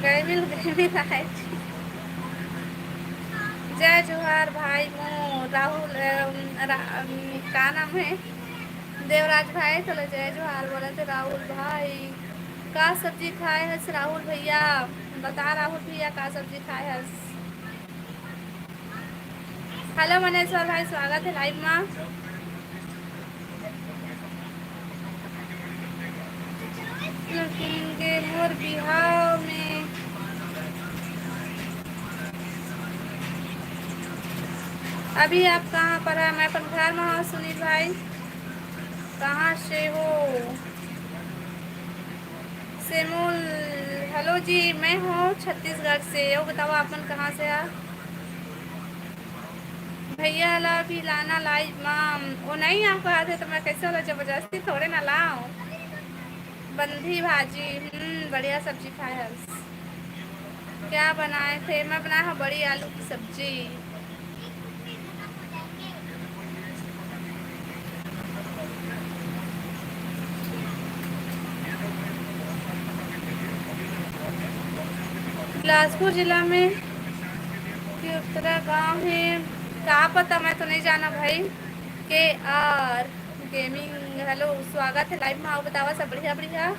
गैमिल, गैमिल आए जी। जय जोहार भाई मो राहुल, अम, रा-, अम, का नाम है? देवराज भाई, तोला जय जोहार बोलत हे राहुल भाई। का सब्जी खाए हस राहुल भैया? बता राहुल भैया, का सब्जी खाए हस? हेलो मनेश्वर भाई, स्वागत है लाइव मा। लेकिन गे मोर बिहाव में अभी आप कहाँ पर है? मैं अपन घर में हूँ सुनील भाई। कहाँ से हो? सेमुल। हेलो जी, मैं हूँ छत्तीसगढ़ से। वो बताओ आप मन कहाँ से आ? भैया ला भी लाना लाइव मा। वो नहीं आ पाते तो मैं कैसे वाला जबरदस्ती थोड़े ना लाऊं। बंधी भाजी, हम्म, बढ़िया सब्जी खाए हस। क्या बनाए थे? मैं बनाया हूँ बड़ी आलू की सब्जी। बिलासपुर जिला में के उत्तरा गांव है, का पता, मैं तो नहीं जाना भाई। के आर गेमिंग, हेलो, स्वागत है लाइव में। आओ, बतावा सब बढ़िया बढ़िया।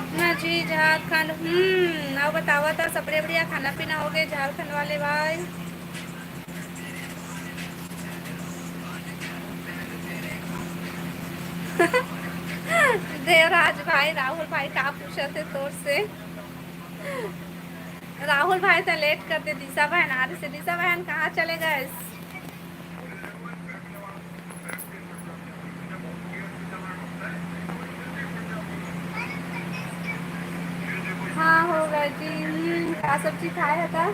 अपना जी झारखंड, हम्म, आओ बतावा था, सब बढ़िया बढ़िया, खाना पीना हो गए झारखंड वाले भाई? देवराज भाई, राहुल भाई, का पूछत हे तोर से? राहुल भाई तो लेट कर दे, दिशा बहन आ रही से। दिशा बहन कहाँ चले गए? हाँ, हो गए जी। हम्म, का सब्जी खाए हता?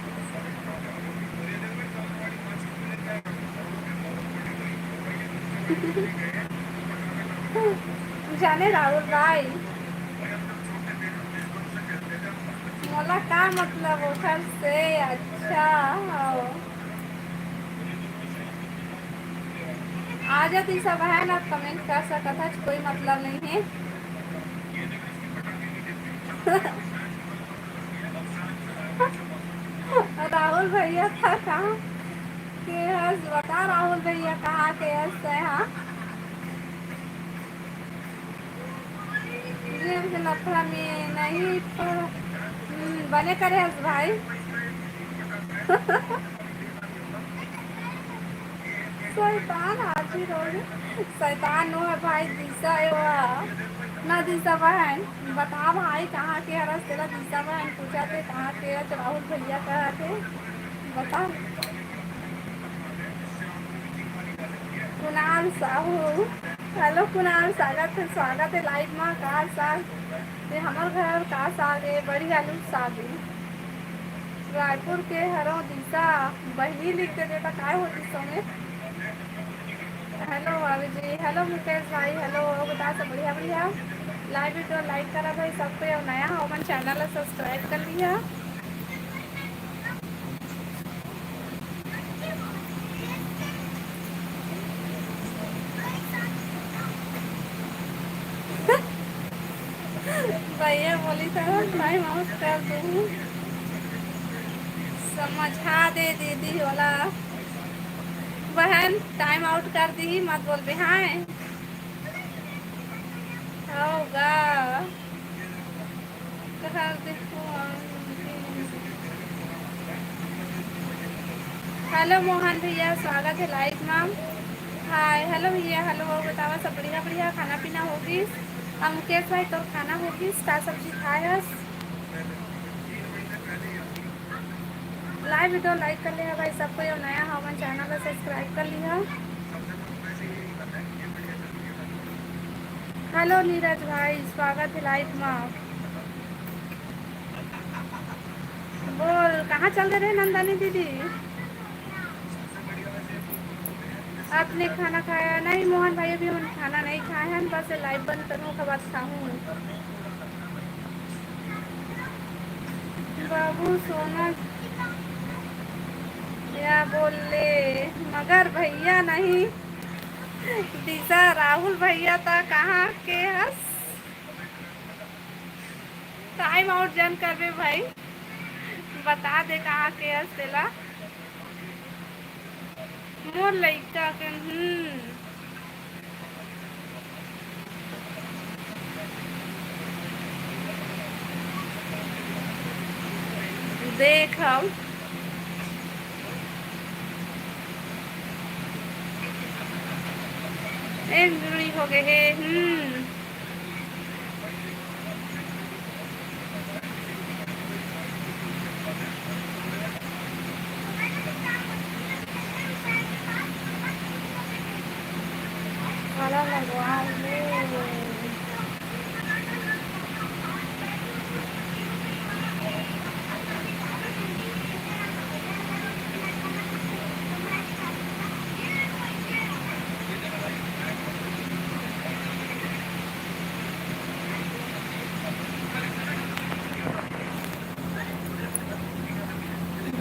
जाने राहुल भाई, मोला का मतलब ओखर से? अच्छा, हाँ। आ जाती सब है ना, कमेंट कर सकत है, कोई मतलब नहीं है। राहुल भैया था कहाँ के हस? बता राहुल भैया, कहाँ के हस तै? हाँ, गेम के लफड़ा में नहीं पर, हम्म, बने करे हस भाई। शैतान हाजिर हो गए। शैतान नो है भाई, दिशा है वह। ना दिशा बहन, बता भाई, कहाँ के हरस तेला? दिशा बहन पूछा थे, कहाँ के हस? राहुल भैया कहा थे, बता। कुणाल साहू, हेलो कुणाल, स्वागत है, स्वागत है लाइव में। का साग? ये हमर घर का साग है, बड़ी आलू साग है। रायपुर के हरो दिशा, बहिनी लिख दे देता, काय होती समय। हेलो भाभी जी, हेलो मुकेश भाई, हेलो, बता सब बढ़िया बढ़िया। लाइव वीडियो लाइक करा भाई सबको, और नया हो मन चैनल ला सब्सक्राइब कर लिया। भैया बोली था टाइम आउट कर दूँ, समझा दे दीदी होला। बहन टाइम आउट कर दी, मत बोल बे। हाँ, होगा। हेलो मोहन भैया, स्वागत है लाइव में। हाय, हेलो भैया, हेलो। और बतावा, सब बढ़िया बढ़िया? खाना पीना होगी? अब मुकेश भाई, तोर खाना होगी? का सब्जी खाए हस? लाइव वीडियो लाइक कर लिहा भाई सब कोई, और नया हो मन चैनल ला सब्सक्राइब कर लिहा। हेलो नीरज भाई, स्वागत है लाइव में। बोल, कहाँ चल दे रहे नंदनी दीदी? आपने खाना खाया? नहीं मोहन भाई, अभी हम खाना नहीं खाए हैं, बस लाइव बंद करूँ, ओकर बाद खाऊँ। बाबू सोना क्या बोले, मगर भैया नहीं। दिशा, राहुल भैया ता कहाँ के हस? टाइम आउट जन करबे भाई, बता दे कहाँ के हस तेला। मोर लइका के, हम्म। देख हम। एक जुड़ी हो गए हे, हम्म।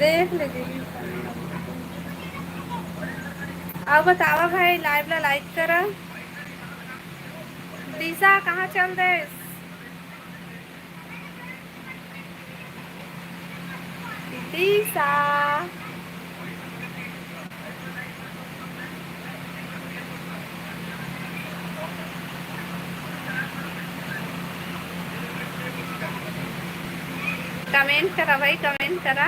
देख ले दीदी। अउ बतावा भाई, live ला like करा। दिशा कहाँ चल देस? दिशा। Comment करा भाई, comment करा।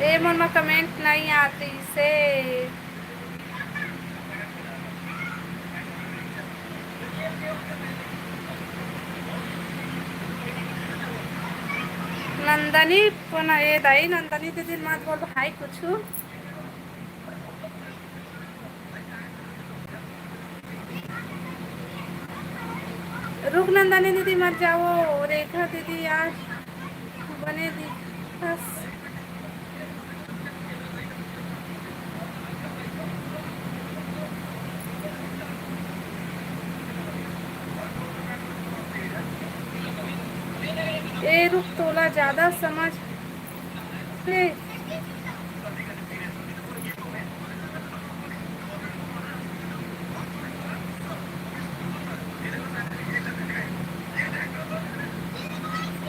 ए, मोर मा comment नहीं आती से। नंदनी, कोन ए दाई, नंदनी दीदी मत बोल भाई कुछु। रुक नंदनी दीदी मत जाओ, रेखा दीदी आज बने दिखस। ए रुक, तोला ज्यादा समझ ले।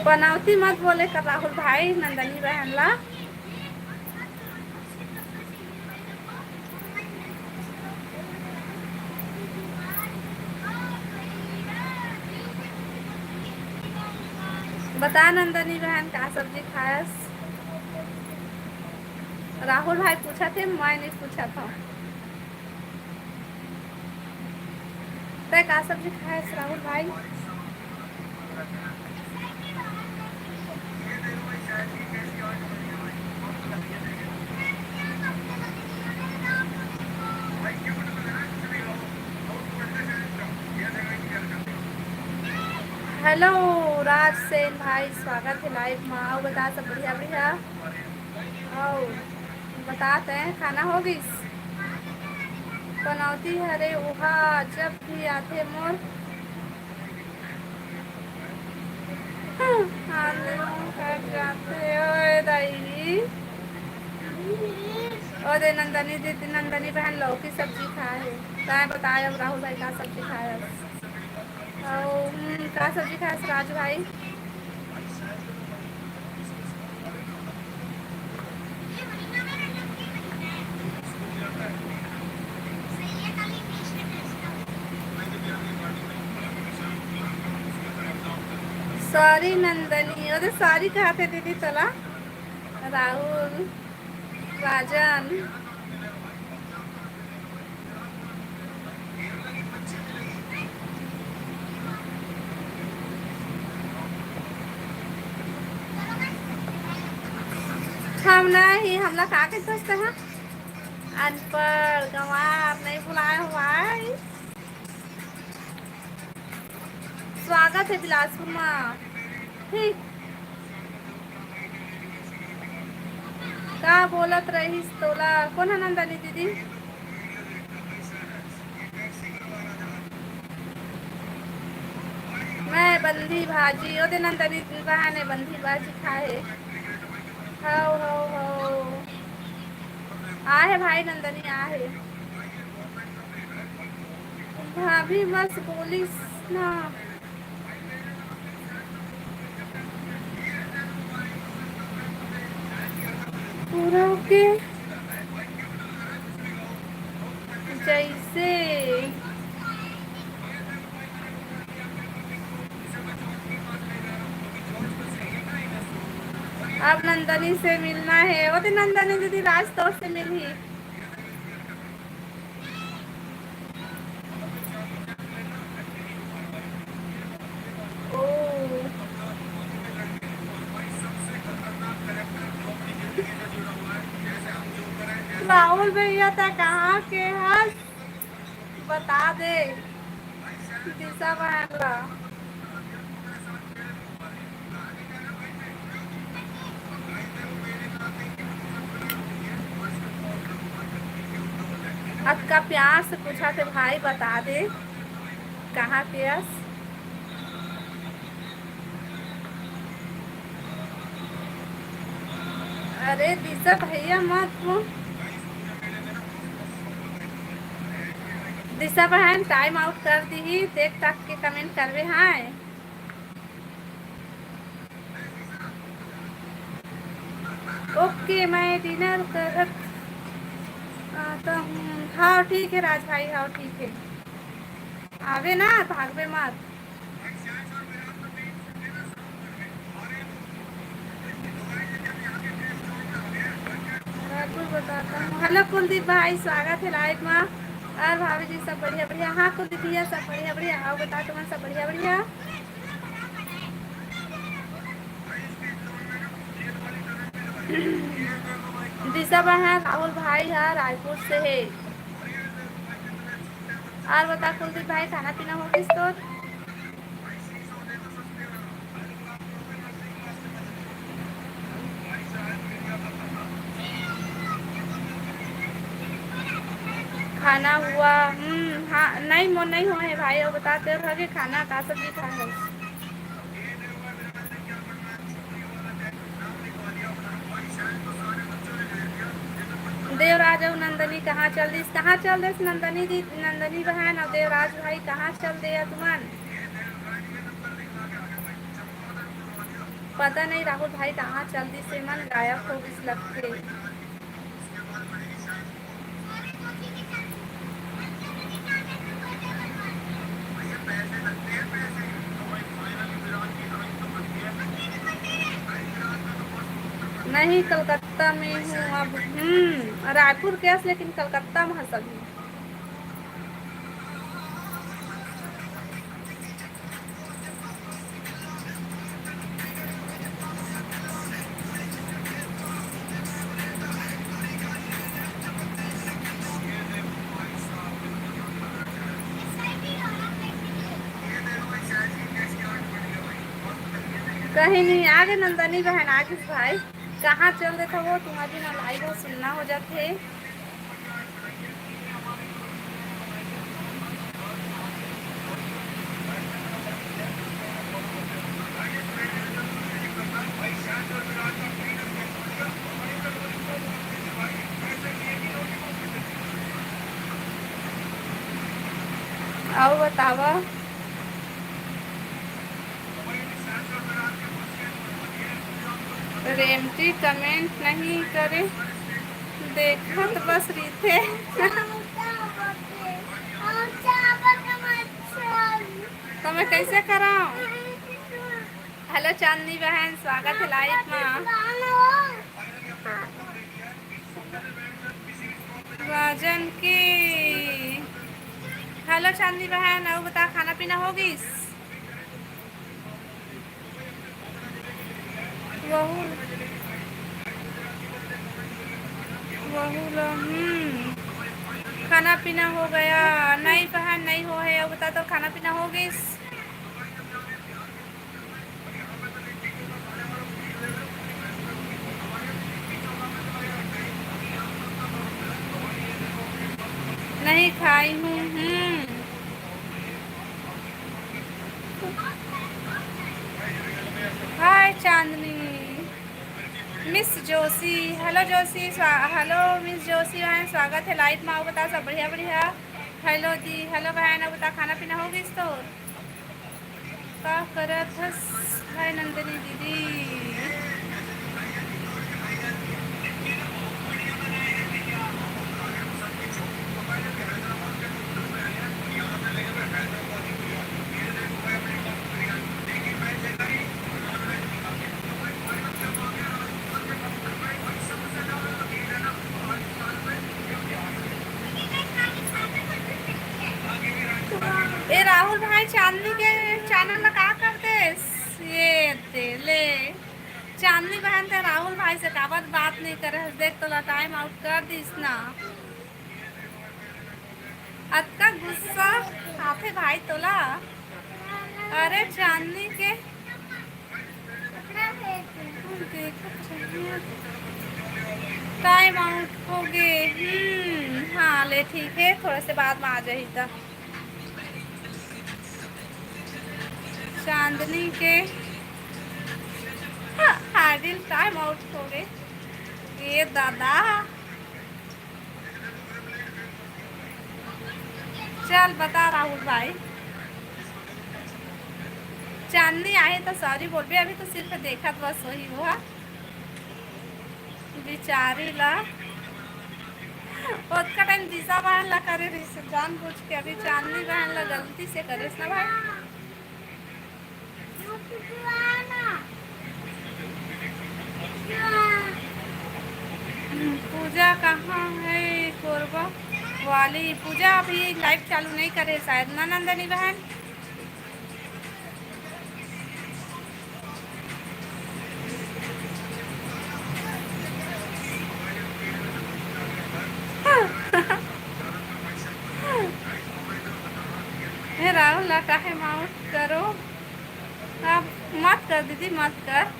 पनौती मत बोले कर राहुल भाई, नंदनी बहन ला। बता नंदनी बहन, का सब्जी खायस? राहुल भाई पूछत हे, मैं नहीं पूछत हूँ। तै का सब्जी खायस राहुल भाई? Hello राज सेन भाई, स्वागत है live मा। अउ बता, सब बढ़िया बढ़िया? अउ बता, तै खाना हो गिस? पनौती हरे उहा जब भी आथे मोर। आने कर जाथे, ओए दाई। ओ दे नंदनी दीदी, नंदनी बहन लौकी सब्जी खाए हे। तै बताए अब राहुल भाई का सब्जी खाए हस? अउ, हम्म, का सब्जी खाए हस राजू भाई? Sorry नंदनी, अरे sorry कहा थे दीदी तोला। राहुल, राजन। हम नहीं, हमला का के सोचते हैं? अनपढ़, गंवार, नहीं बुलाए हो भाई। स्वागत है बिलासपुर मा। ठीक। का बोलत रहिस तोला? कोन ह नंदनी दीदी? मैं बंदी भाजी, ओदे नंदनी बहन हे बंदी भाजी खाए। हव, हव, हव। आहे भाई नंदनी, आहे। भाभी बस बोलिस ना। पूरा के जैसे अब नंदनी से मिलना है, वो तो नंदनी दीदी राज तोर से मिलही। ओ। भैया, त कहाँ के हस? बता दे दिशा बहन ला। अतका प्यार से पूछा थे भाई, बता दे कहाँ के हस? अरे दिशा भैया मत, दिशा बहन टाइम आउट कर दीही, देख ताक के कमेंट करबे। हाय। ओके, मैं डिनर करत आता हूँ। हाँ ठीक है राज भाई, हाँ ठीक है। आवे ना, भागबे मत। रायपुर बताता हूँ। हेलो कुलदीप भाई, स्वागत है लाइव में। और भाभी जी सब बढ़िया बढ़िया? हाँ कुलदीप भैया सब बढ़िया बढ़िया। आओ बता तुमन सब बढ़िया बढ़िया। दिशा बहन, राहुल भाई है रायपुर से है। और बता कुलदीप भाई, खाना पीना हो गइस तोर? खाना हुआ? हम्म, हाँ, नहीं मोर नहीं हुआ है भाई। और बता तेरे घर के खाना का सब्जी खा है? देवराज अउ नंदनी कहाँ चल दिस? कहाँ चल दिस नंदनी दी, नंदनी बहन अउ देवराज भाई कहाँ चल दे तुमन? पता नहीं राहुल भाई कहाँ चल दिस, मन गायब हो गिस लगथे। नहीं, कलकत्ता में हूँ अब। हम्म, रायपुर के अस, लेकिन कलकत्ता में हस अभी। कहीं नहीं, आगे नंदनी बहन, आगे भाई, कहाँ चल देता वो तुम्हारी ना लाइव हो, सुनना हो जाते। अउ बतावा। रेमटी कमेंट नहीं करे, देखत बस रहिथे। तो मैं कैसे कराऊं? हेलो चांदनी बहन, स्वागत है लाइव में। राजन की। हेलो चांदनी बहन, अउ बता, खाना पीना हो गइस? वहू, वहू ला, हम्म, खाना पीना हो गया? नहीं बहन, नहीं हो है। अउ बता, तो खाना पीना हो गइस? नहीं खाई हूँ। हम्म। हाय चांदनी, मिस जोशी, हेलो जोशी, स्वा-, हेलो मिस जोशी बहन, स्वागत है लाइव में। अउ बता, सब बढ़िया बढ़िया? हेलो दी, हेलो बहन, अउ बता, खाना पीना हो गइस तोर? का करत हस? हाय नंदिनी दीदी। ए राहुल भाई, चांदनी के चैनल ला का कर देस? ये दे ले। चांदनी बहन, ते राहुल भाई से काबर बात नहीं करे हस? देख, तोला टाइम आउट कर दिस ना। अतका गुस्सा आथे भाई तोला। अरे चांदनी के टाइम आउट हो गे। हम्म, हाँ, ले ठीक है, थोड़ा से बाद में आ जाही त। चांदनी के, हाँ, आइडियल टाइम आउट हो गे। ये दादा, चल बता राहुल भाई, चांदनी आहे तो सॉरी बोलबे, अभी तो सिर्फ देखत बस वही हुआ। बिचारी ला ओतका टाइम दिशा बहन ला करे रहिस जानबूझ के, अभी चांदनी बहन ला गलती से करेस ना भाई। पूजा कहाँ है कोरबा वाली? पूजा अभी लाइव चालू नहीं करे शायद ना नंदनी बहन। हे राहुल ला काहे माउट करो? अब मत कर दीदी, मत कर।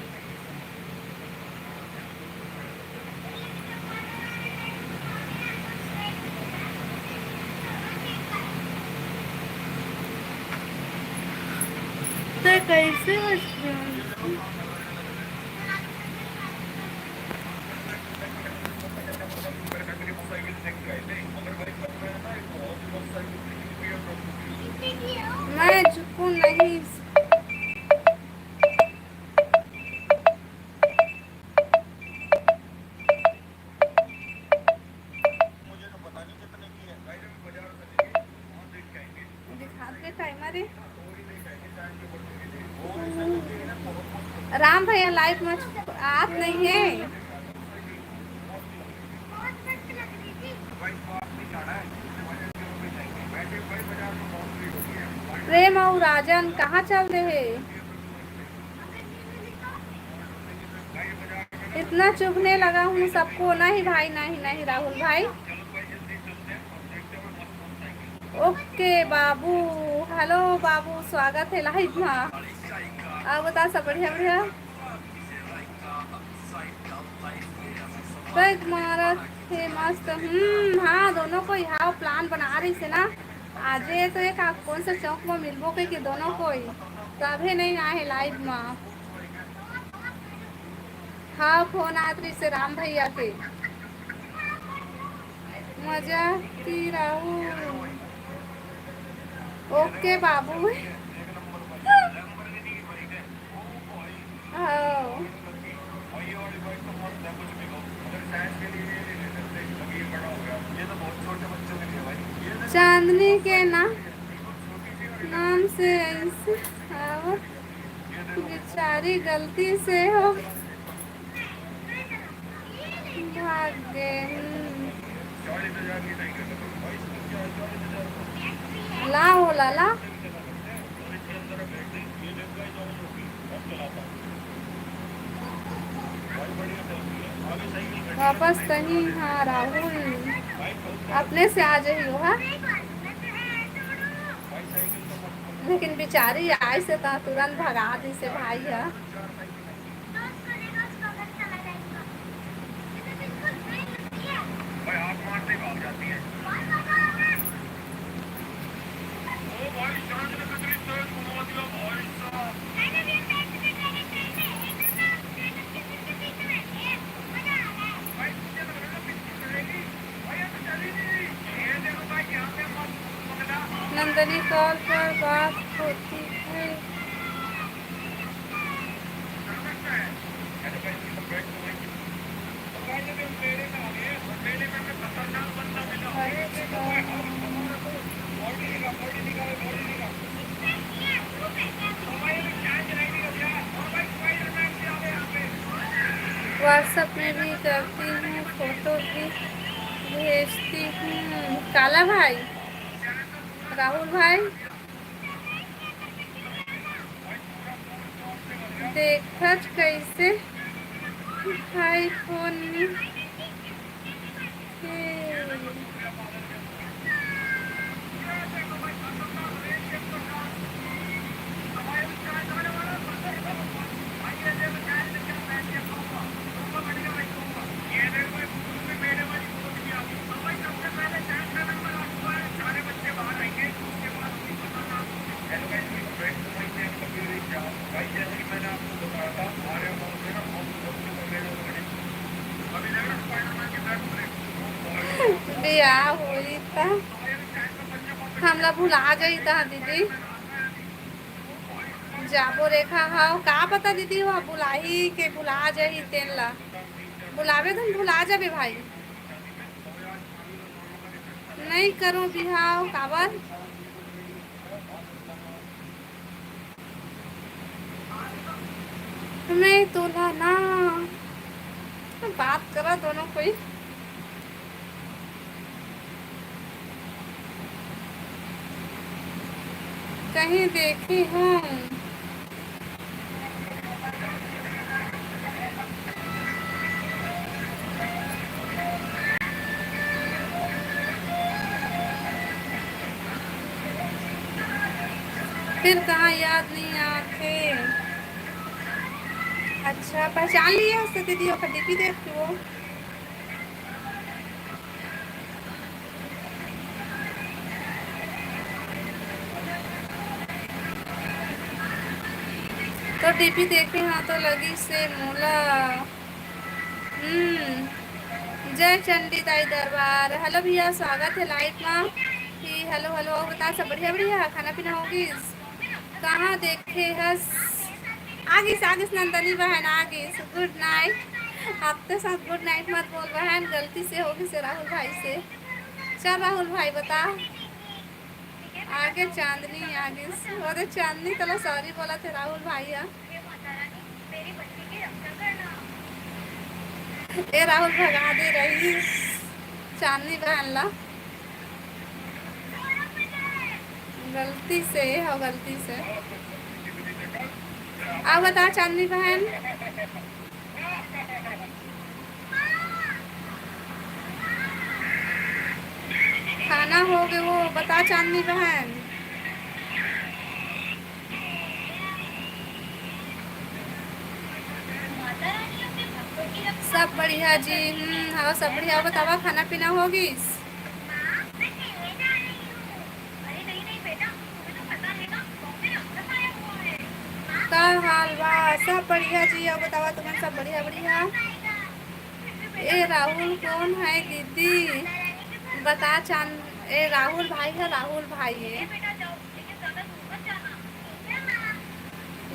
तो कैसे बच गया? मैं झुकू नहीं। दिखा के टाइमर है। राम भैया लाइव में आत नहीं है। प्रेम और राजन कहाँ चल रहे हैं? इतना चुभने लगा हूँ सबको। नहीं भाई, नहीं, नहीं राहुल भाई। ओके बाबू, हेलो बाबू, स्वागत है लाइव में। और बता सब बढ़िया बढ़िया। पैक मारत हे मस्त। हम्म, हाँ, दोनों कोई हाँ प्लान बना रही से ना। आजे तो एक आप कौन सा चौक में मिलबो के, के दोनों कोई तभे नहीं आए लाइव में। हाँ, फोन आत रही से राम भैया के। मजा की राहू। ओके बाबू। हाँ। चांदनी के ना नाम से ऐसे आवा। बेचारी गलती से हो भाग गे। हम्म। ला हो लाला। वापस कहीं, हाँ राहुल, अपने से आ जाइयो, हाँ। लेकिन बेचारी आए से तो तुरंत भगा दी से भाई है। नंदनी कॉल पर बात होती है। WhatsApp में भी करती हूँ, फोटो भी भेजती हूँ। काला भाई, राहुल भाई, देखत कैसे भाई फोन में। बियाह होई त हमला भुला जाई त दीदी। जाबो रेखा, हव का पता दीदी, वो बुलाही के भुला जाही तेन ला। बुलाबे त भुला जाबे भाई। नहीं करो बिहाव काबर? मैं तोला ना बात करा दोनों कोई। कहीं देखे हूँ। फिर कहाँ याद नहीं आते। अच्छा, पहचान लिए हो दीदी, ओकर डीपी देख के वो। तो डीपी देखे हाँ तो लगी से मोला। हम्म। जय चंडी दाई दरबार। हेलो भैया, स्वागत है लाइव मा। कि हेलो हेलो, और बता, सब बढ़िया बढ़िया, खाना पीना होगिस? कहाँ देखे हस? आगिस आगिस नंदनी बहन आगिस। गुड नाइट। आप तो साथ गुड नाइट मत बोल बहन, गलती से होगिस राहुल भाई से। चल राहुल भाई बता। आगे चांदनी आगिस। अरे चांदनी तला सॉरी बोला थे राहुल भाई हा। ए राहुल भगा दे रही चांदनी बहन ला। गलती से हो, गलती से। अब बता चांदनी बहन। खाना हो गए वो, बता चांदनी बहन। सब बढ़िया जी। हम्म, हाँ, सब बढ़िया। बतावा, खाना पीना हो गई? का हाल बा? सब बढ़िया जी। और बतावा, तुमन सब बढ़िया बढ़िया? ए राहुल कौन है दीदी? बता चांद। ए राहुल भाई है, राहुल भाई है।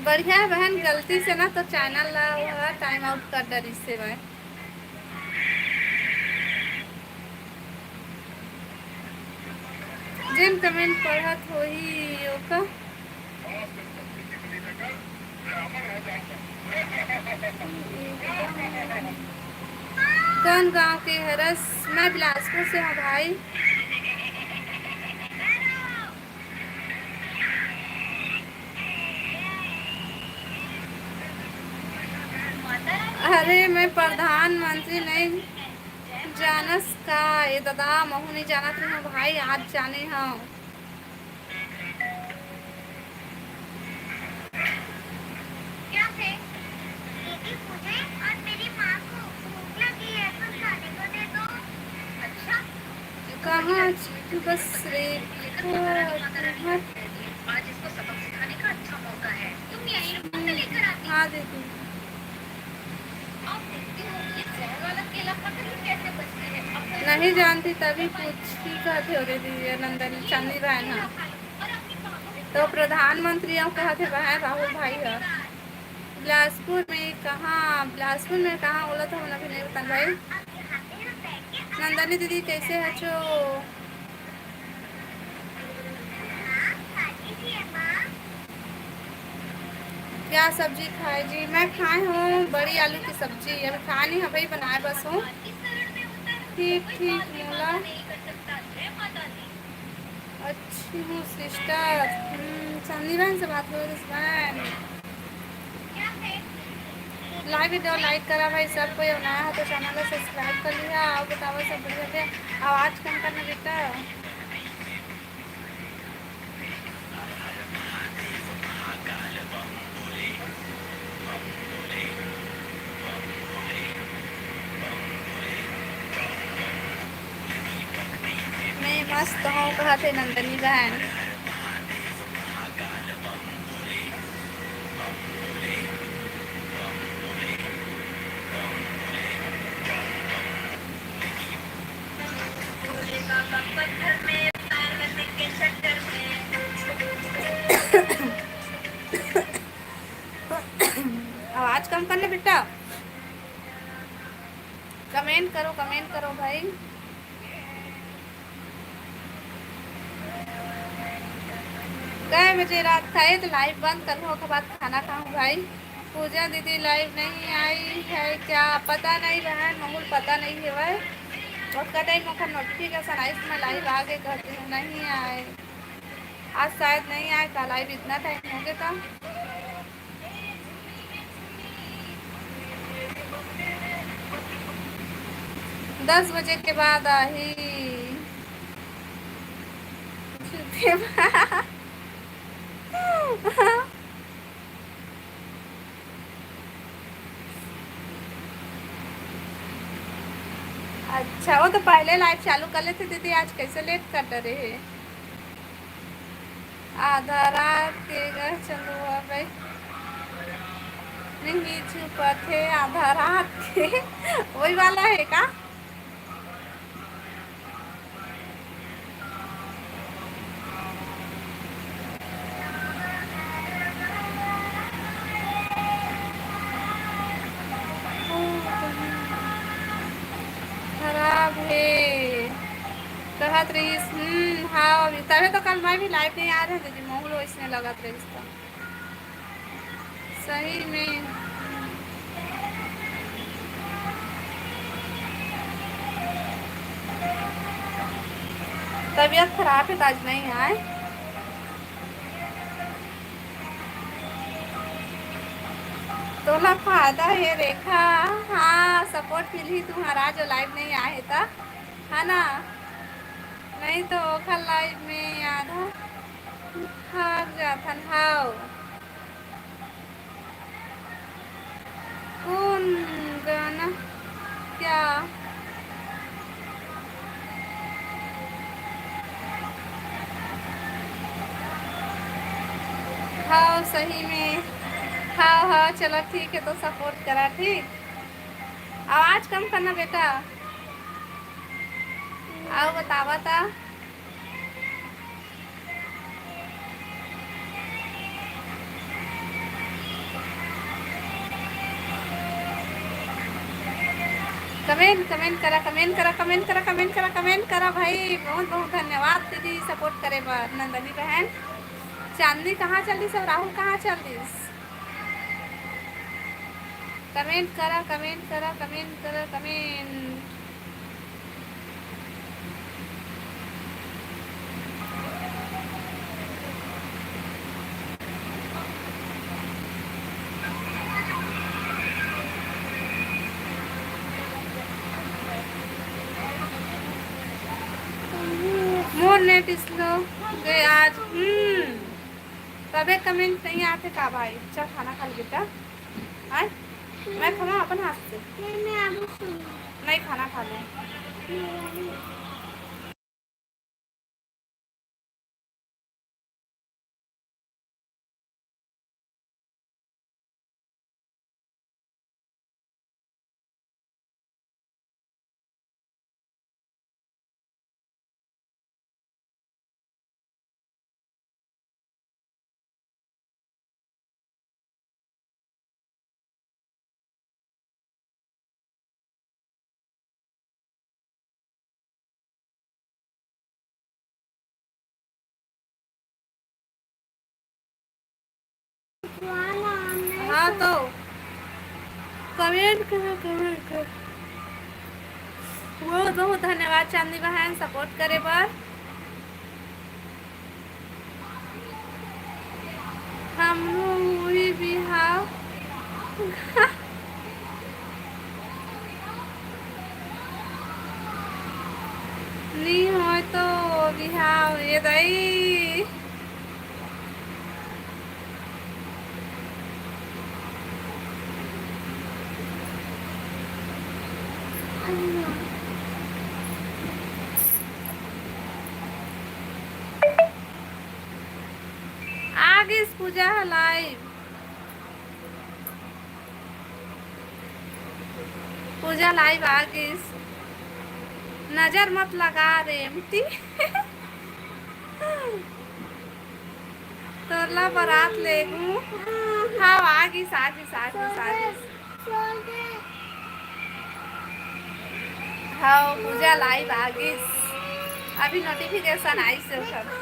बढ़िया है बहन, गलती से ना तो चैनल ला वो टाइम आउट कर डरिस हे मैं। जेन कमेंट पढ़त होही ओका। कौन गांव के हरस? मैं बिलासपुर से हूँ भाई। अरे मैं प्रधानमंत्री नहीं जानस का? ए दादा, महू नहीं जानत रहे भाई, आज जाने हूँ। क्या थे? दीदी, मुझे और मेरी माँ को भूख लगी है, कुछ खाने को दे दो। अच्छा। कहाँ बस रे? आज इसको सबक सिखाने का अच्छा मौका है। तुम यहीं रुको, मैं लेकर आती हूँ। हाँ दीदी। नहीं जानती तभी पूछी कहते हो दीदी, ये नंदनी चांदनी बहन है। तो प्रधानमंत्री हम कहा थे बहन राहुल भाई है। बिलासपुर में कहाँ, बिलासपुर में कहाँ बोला था, हमने भी नहीं बतान भाई। नंदनी दीदी कैसे है छो? क्या सब्जी खाए जी? मैं खाए हूँ बड़ी आलू की सब्जी। अभी खाए नहीं, अभी बनाए बस हूँ। ठीक ठीक मोला। अच्छी हूँ सिस्टर। हम्म, चांदनी बहन से बात करो, बहन। लाइव वीडियो लाइक करा भाई सब कोई, और नया है तो चैनल को सब्सक्राइब कर लिया। और बताओ सब बढ़िया थे। आवाज कम करना बेटा। मैं मस्त हूँ, कहा थे नंदनी बहन। करना बेटा, comment करो, comment करो भाई। कै बजे रात खाए तो live बंद करूँ, ओकर बाद खाना खाऊँ भाई। पूजा दीदी live नहीं आई है क्या? पता नहीं बहन, महूल पता नहीं है भाई। उसका टाइम ओकर notification आई तो मैं live आ गए कहती हूँ, नहीं आए। आज शायद नहीं आए, कल live इतना टाइम हो गया था। दस बजे के बाद आही। अच्छा, वो तो पहले live चालू कर लेते दीदी, आज कैसे late कर डरे है। आधा रात के गा चंदुआ बे, नहीं छुपत हे आधा रात के। वही वाला है का? खराब है। कहत रहिस, हम्म, हाँ, अभी तबे तो कल मैं भी live नहीं आ रहे दीदी, माहौल वैसने लगत रहिस तो। सही में। तबीयत खराब है तो आज नहीं आए। तोला फायदा है रेखा, हाँ, support मिलही तुम्हारा जो live नहीं आए था, है ना? नहीं तो ओखर live में आधा भाग जाथन। हाव। कौन गाना? क्या? हाँ, सही में। हाँ, हाँ, चलो ठीक है, तो support करा, ठीक। आवाज कम करना बेटा। आओ बतावा ता। Comment, comment करा, comment करा, comment करा, comment करा, comment करा भाई। बहुत बहुत धन्यवाद दीदी, support करे बर। नंदनी बहन, चांदनी कहाँ चल दिस और राहुल कहाँ चल दिस? Comment करा, comment करा, comment करा, comment। मोर net slow गए आज। हम्म, तबे comment नहीं आते का भाई? चल खाना खा ले बेटा। आय, मैं खाना अपन हाथ से। नहीं, मैं अभी सुन। नहीं, खाना खा ले। हाँ तो comment करो, comment करो। बहुत बहुत धन्यवाद चांदनी बहन support करे बर। हमरो हुई बिहाव। नी होय तो बिहाव, ये दाई। आ गिस पूजा ह live। पूजा live आ गिस। नजर मत लगा रे एमटी। तोरला बरात लेगू। हाँ, आगिस, आगिस, आगिस, आगिस। हाँ, पूजा live आगिस। अभी notification आइस हे ओकर।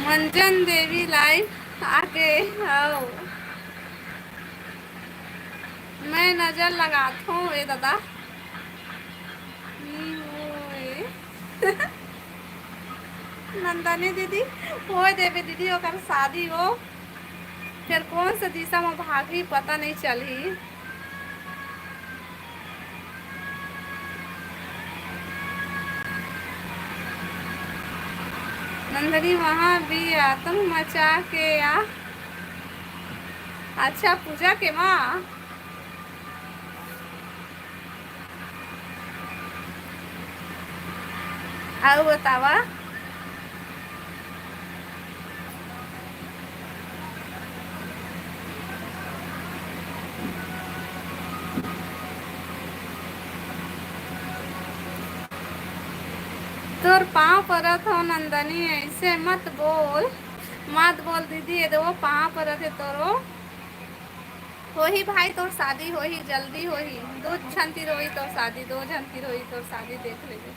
मंजन देवी live आगे हव। मैं नजर लगाथों ए दादा। नी होए। नंदनी दीदी, होए देबे दीदी, ओकर शादी हो, फिर कौन से दिशा में भागही, पता नहीं चलही। नंदनी वहाँ भी आतंक मचा के आ। अच्छा, पूजा के माँ। अउ बतावा। तोर पाँव परत हो नंदनी, ऐसे मत बोल, मत बोल दीदी, ये दे वो पाँव परत हे तोरो। होही भाई, तोर शादी होही, जल्दी होही। दो झन तीर होही तोर शादी, दो झन तीर होही तोर शादी, देख लेबे।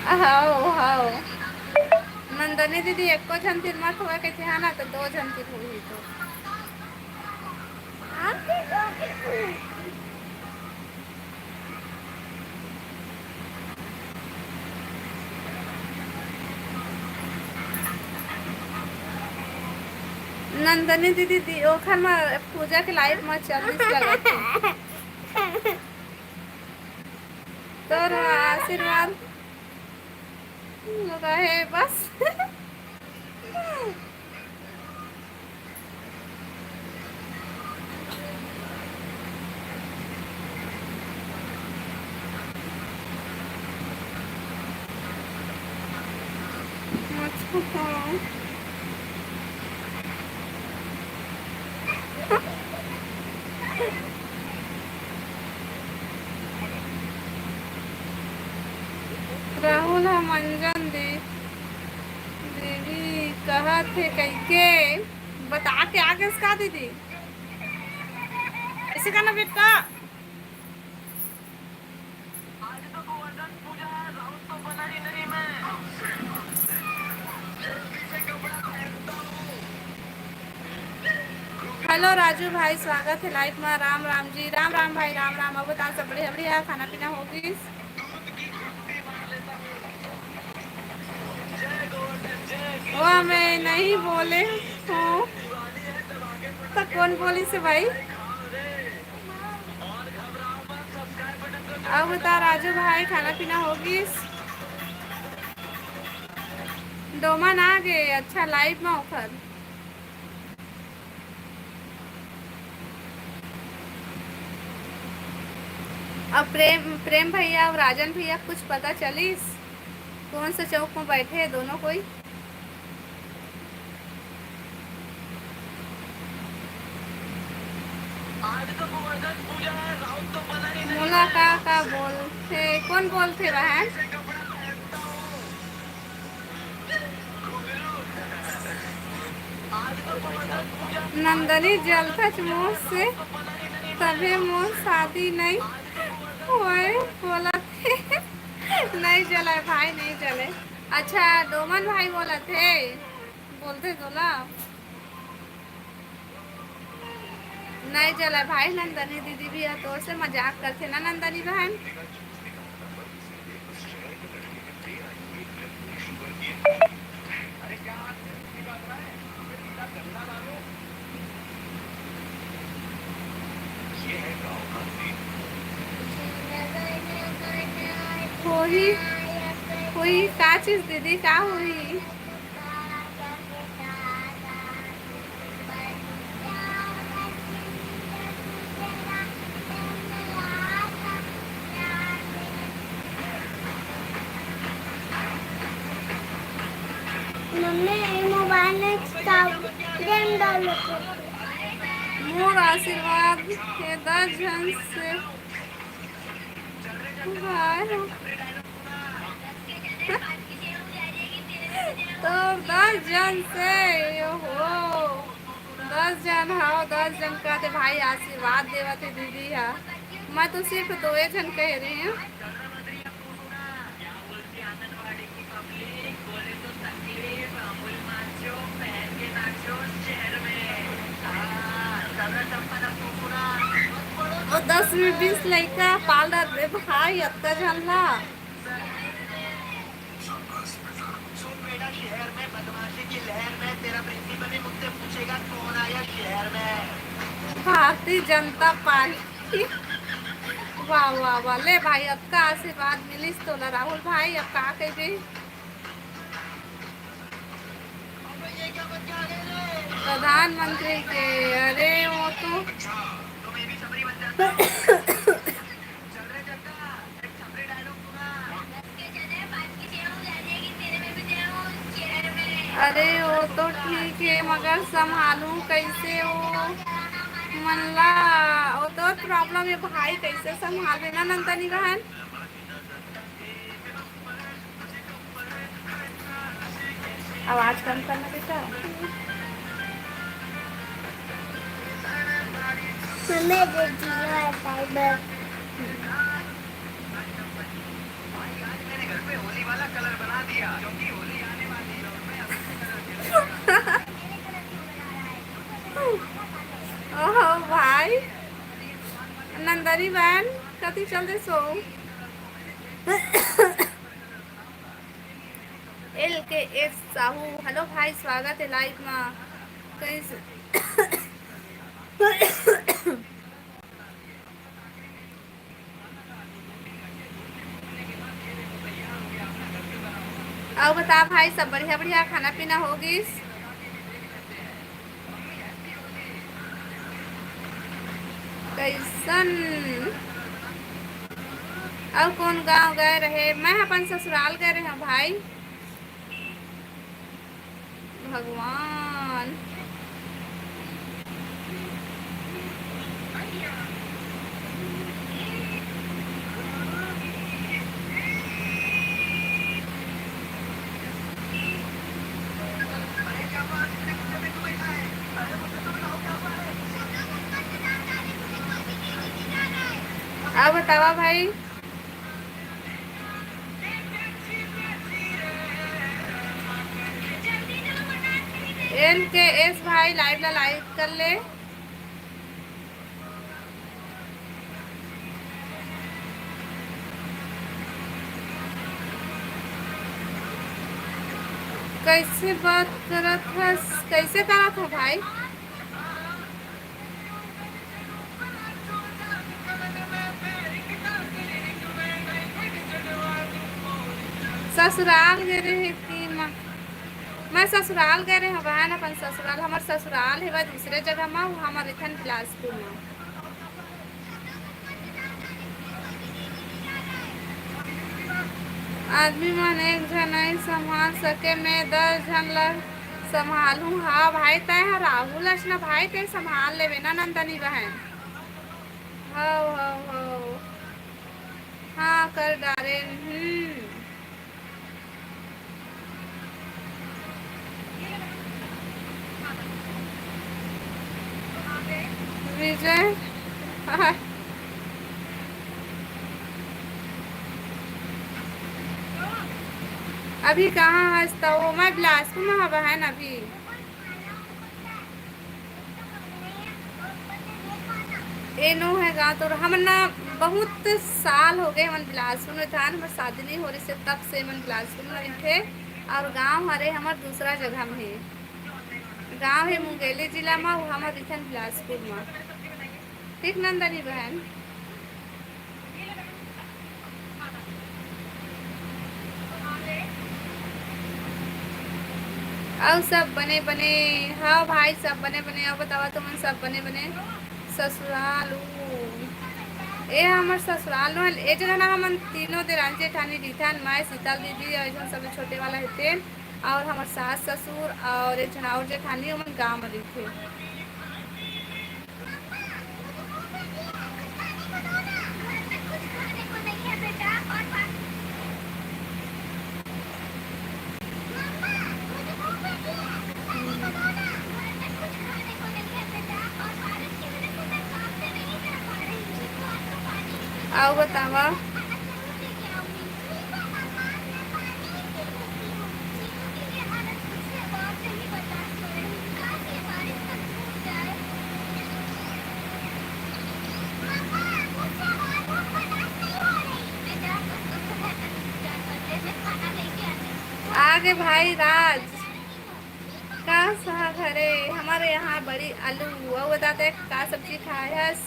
हव, हव। नंदनी दीदी, एको झन तीर मत होवय कहिथे, है ना, तो दो झन तीर होही तो। नंदनी दीदी, दी, ओखर म पूजा के live म चलिस लगत हे। तोर आशीर्वाद रहे बस। अच्छा, हाँ। राहुल ह मंजन दे, देवी कहत हे कहिके बता के आगे का दीदी? ऐसे करना बेटा। हेलो राजू भाई, स्वागत हे live मा। राम राम जी, राम राम भाई, राम राम। अब बता, सब बढ़िया, बढ़िया, खाना पीना हो गइस? वो मैं नहीं बोले हूँ, तो कौन बोलिस हे भाई? अउ बता राजू भाई, खाना पीना हो गइस? डोमन आ गे, अच्छा, live मा ओखर। अब प्रेम, प्रेम भैया अउ राजन भैया कुछ पता चलिस? कौन से चौक में बैठे हैं दोनों कोई? मोला का का बोलथे, कौन बोलथे बहन? नंदनी जलथच मोर से, तभे मोर शादी नई होय बोलत हे। नई जलय भाई, नई जलय। अच्छा, डोमन भाई बोलत हे, बोलथे तोला। नई जलय भाई, नंदनी दीदी भी ह तोर से मजाक करथे ना नंदनी बहन। होही, होही, का चीज दीदी, का होही? मोर आशीर्वाद हे दस झन से। हाय। तो दस झन से, ओहो, दस झन हव, दस झन का ते भाई आशीर्वाद देवत हे दीदी हा। मैं तो सिर्फ दोए झन कह रही हूँ। ओ दस में बीस लइका पार्लर में भाई, अतका झन ला। भारतीय जनता पार्टी। वाह, वाह, वाह। ले भाई, अतका आशीर्वाद मिलिस तोला राहुल भाई, अब का कहिबे? प्रधानमंत्री के, अरे वो तो अरे, वो तो ठीक है, मगर संभालूं कैसे वो मन ला? वो तो problem है भाई, कैसे संभाल लेना नंदनी बहन? आवाज कम करना बेटा। मम्मी, दे दिया है fiber। ओहो भाई, नंदनी बहन कति चल दे सो। एल के एस साहू, हेलो भाई, स्वागत है लाइव मा। कैसे? अउ बता भाई, सब बढ़िया बढ़िया खाना पीना हो गिस? कैसन? अउ कौन गांव गए रहे? मैं अपन ससुराल गए रहे हूँ भाई। भगवान। अब बतावा भाई। एल के एस भाई, लाइव ला लाइक कर ले। कैसे बात करत हस? कैसे करत हो भाई? ससुराल गए रहे कि म-, मैं ससुराल गए रहे हूँ बहन, अपन ससुराल, हमर ससुराल हे वह दूसरे जगह मा, हमर इथन बिलासपुर मा। आदमी मन एक झन नइ संभाल सके, मैं दस झन ला संभालहूँ। हाँ भाई, तैं ह राहुल अस ना भाई, तैं संभाल लेबे ना नंदनी बहन। हव, हव, हव। हाँ, कर डारेन। हम्म। विजय, अभी कहाँ हस? त वो मैं बिलासपुर में हवा है ना अभी। ए नो है गाँव तो हमन ना बहुत साल हो गए, हमन बिलासपुर में था, हमर शादी नहीं हो रही से तब से हमन बिलासपुर में रहिथे। और गाँव हरे हमर दूसरा जगह में हे, गाँव हे मुंगेली जिला में, वो हमर इथन बिलासपुर में। ठीक नंदनी बहन। अउ सब बने बने? हाँ भाई, सब बने बने। अउ बतावा तुमन, सब बने बने? ससुराल उ, ए हमर ससुराल नो हे। ए जगह ना हमन तीनों देरानी जेठानी रहिथन, मैं, शीतल दीदी अउ एक झन सबले छोटे वाला हे तेन। और हमर सास ससुर और एक झन और जेठानी, ओमन गाँव में रहिथे। आओ बतावा। आगे भाई राज, का साग हरे? हमारे यहाँ बड़ी आलू। अउ बता दे, का सब्जी खाए हस?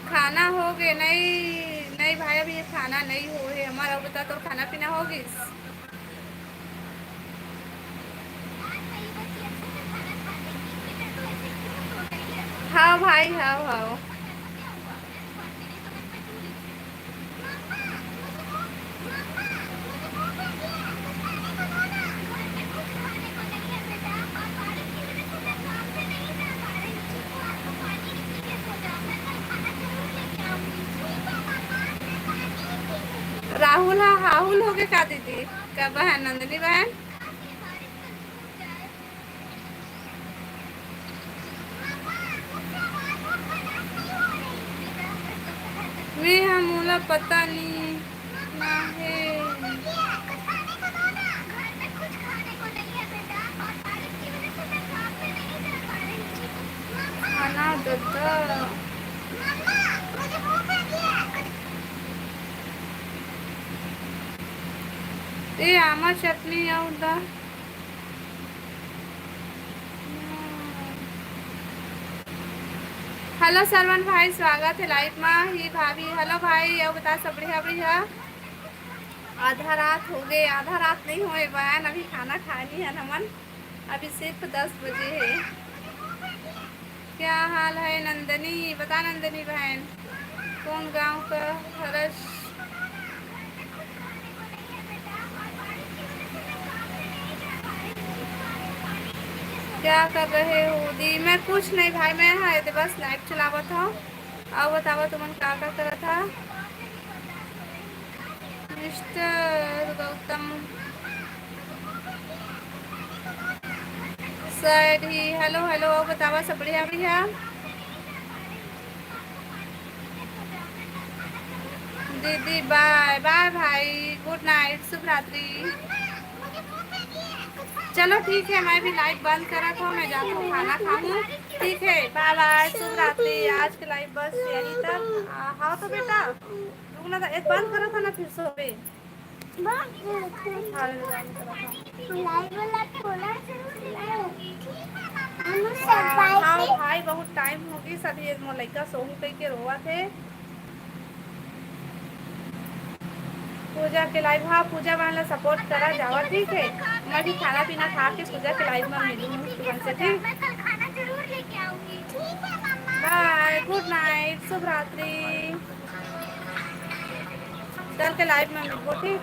खाना हो गे? नहीं, नहीं भाई, अभी ये खाना नहीं हो हे हमारा। अउ बता, तोर खाना पीना हो गिस? हाँ भाई, हाँ, हाँ। राहुल हा हाहुल हो गे का दीदी? का बहन, नंदिनी बहन? मैं हा, मोला पता नी ना हे। खाना दद्दा। ए, आमा चटनी अउ दा। हेलो सरवन भाई, स्वागत हे लाइव मा। ही भाभी, हेलो भाई, अउ बता, सब बढ़िया, बढ़िया? आधा रात हो गे, आधा रात नहीं होए बहन, अभी खाना खानी है हमन, अभी सिर्फ दस बजे है। क्या हाल है नंदनी? बता नंदनी बहन, कौन गांव का हरस? क्या कर रहे हो दी? मैं कुछ नहीं भाई, मैं हा एदे बस लाइव चलावत हूँ। अउ बतावा तुमन का का करत हा? मिस्टर गौतम सैड ही, हेलो, हेलो, अउ बतावा सब बढ़िया, बढ़िया? दीदी बाय बाय भाई, गुड नाइट, शुभ रात्रि। चलो ठीक है, मैं भी लाइव बंद करत हूँ, मैं जात हूँ खाना खाऊँ। ठीक है, बाय बाय, शुभ रात्रि। आज के लाइव बस यही तक। आ, हाँ तो बेटा, रुकना था, एक बंद करो था ना, फिर सोवे। बंद करो था। हाँ, बंद करो था। लाइव वाला खोला। हम सब हाँ, बाइक हाँ, पे भाई, बहुत टाइम हो गई, सभी ये मोर लइका सोहू कह के रोवा थे। पूजा के लाइव, हाँ, पूजा बहन ला सपोर्ट करा जावा, ठीक है? मैं भी खाना पीना खा के पूजा के लाइव में मिलूँ तुमन से, ठीक? बाय, गुड नाइट, शुभ रात्रि। कल के लाइव में मिलबो, ठीक?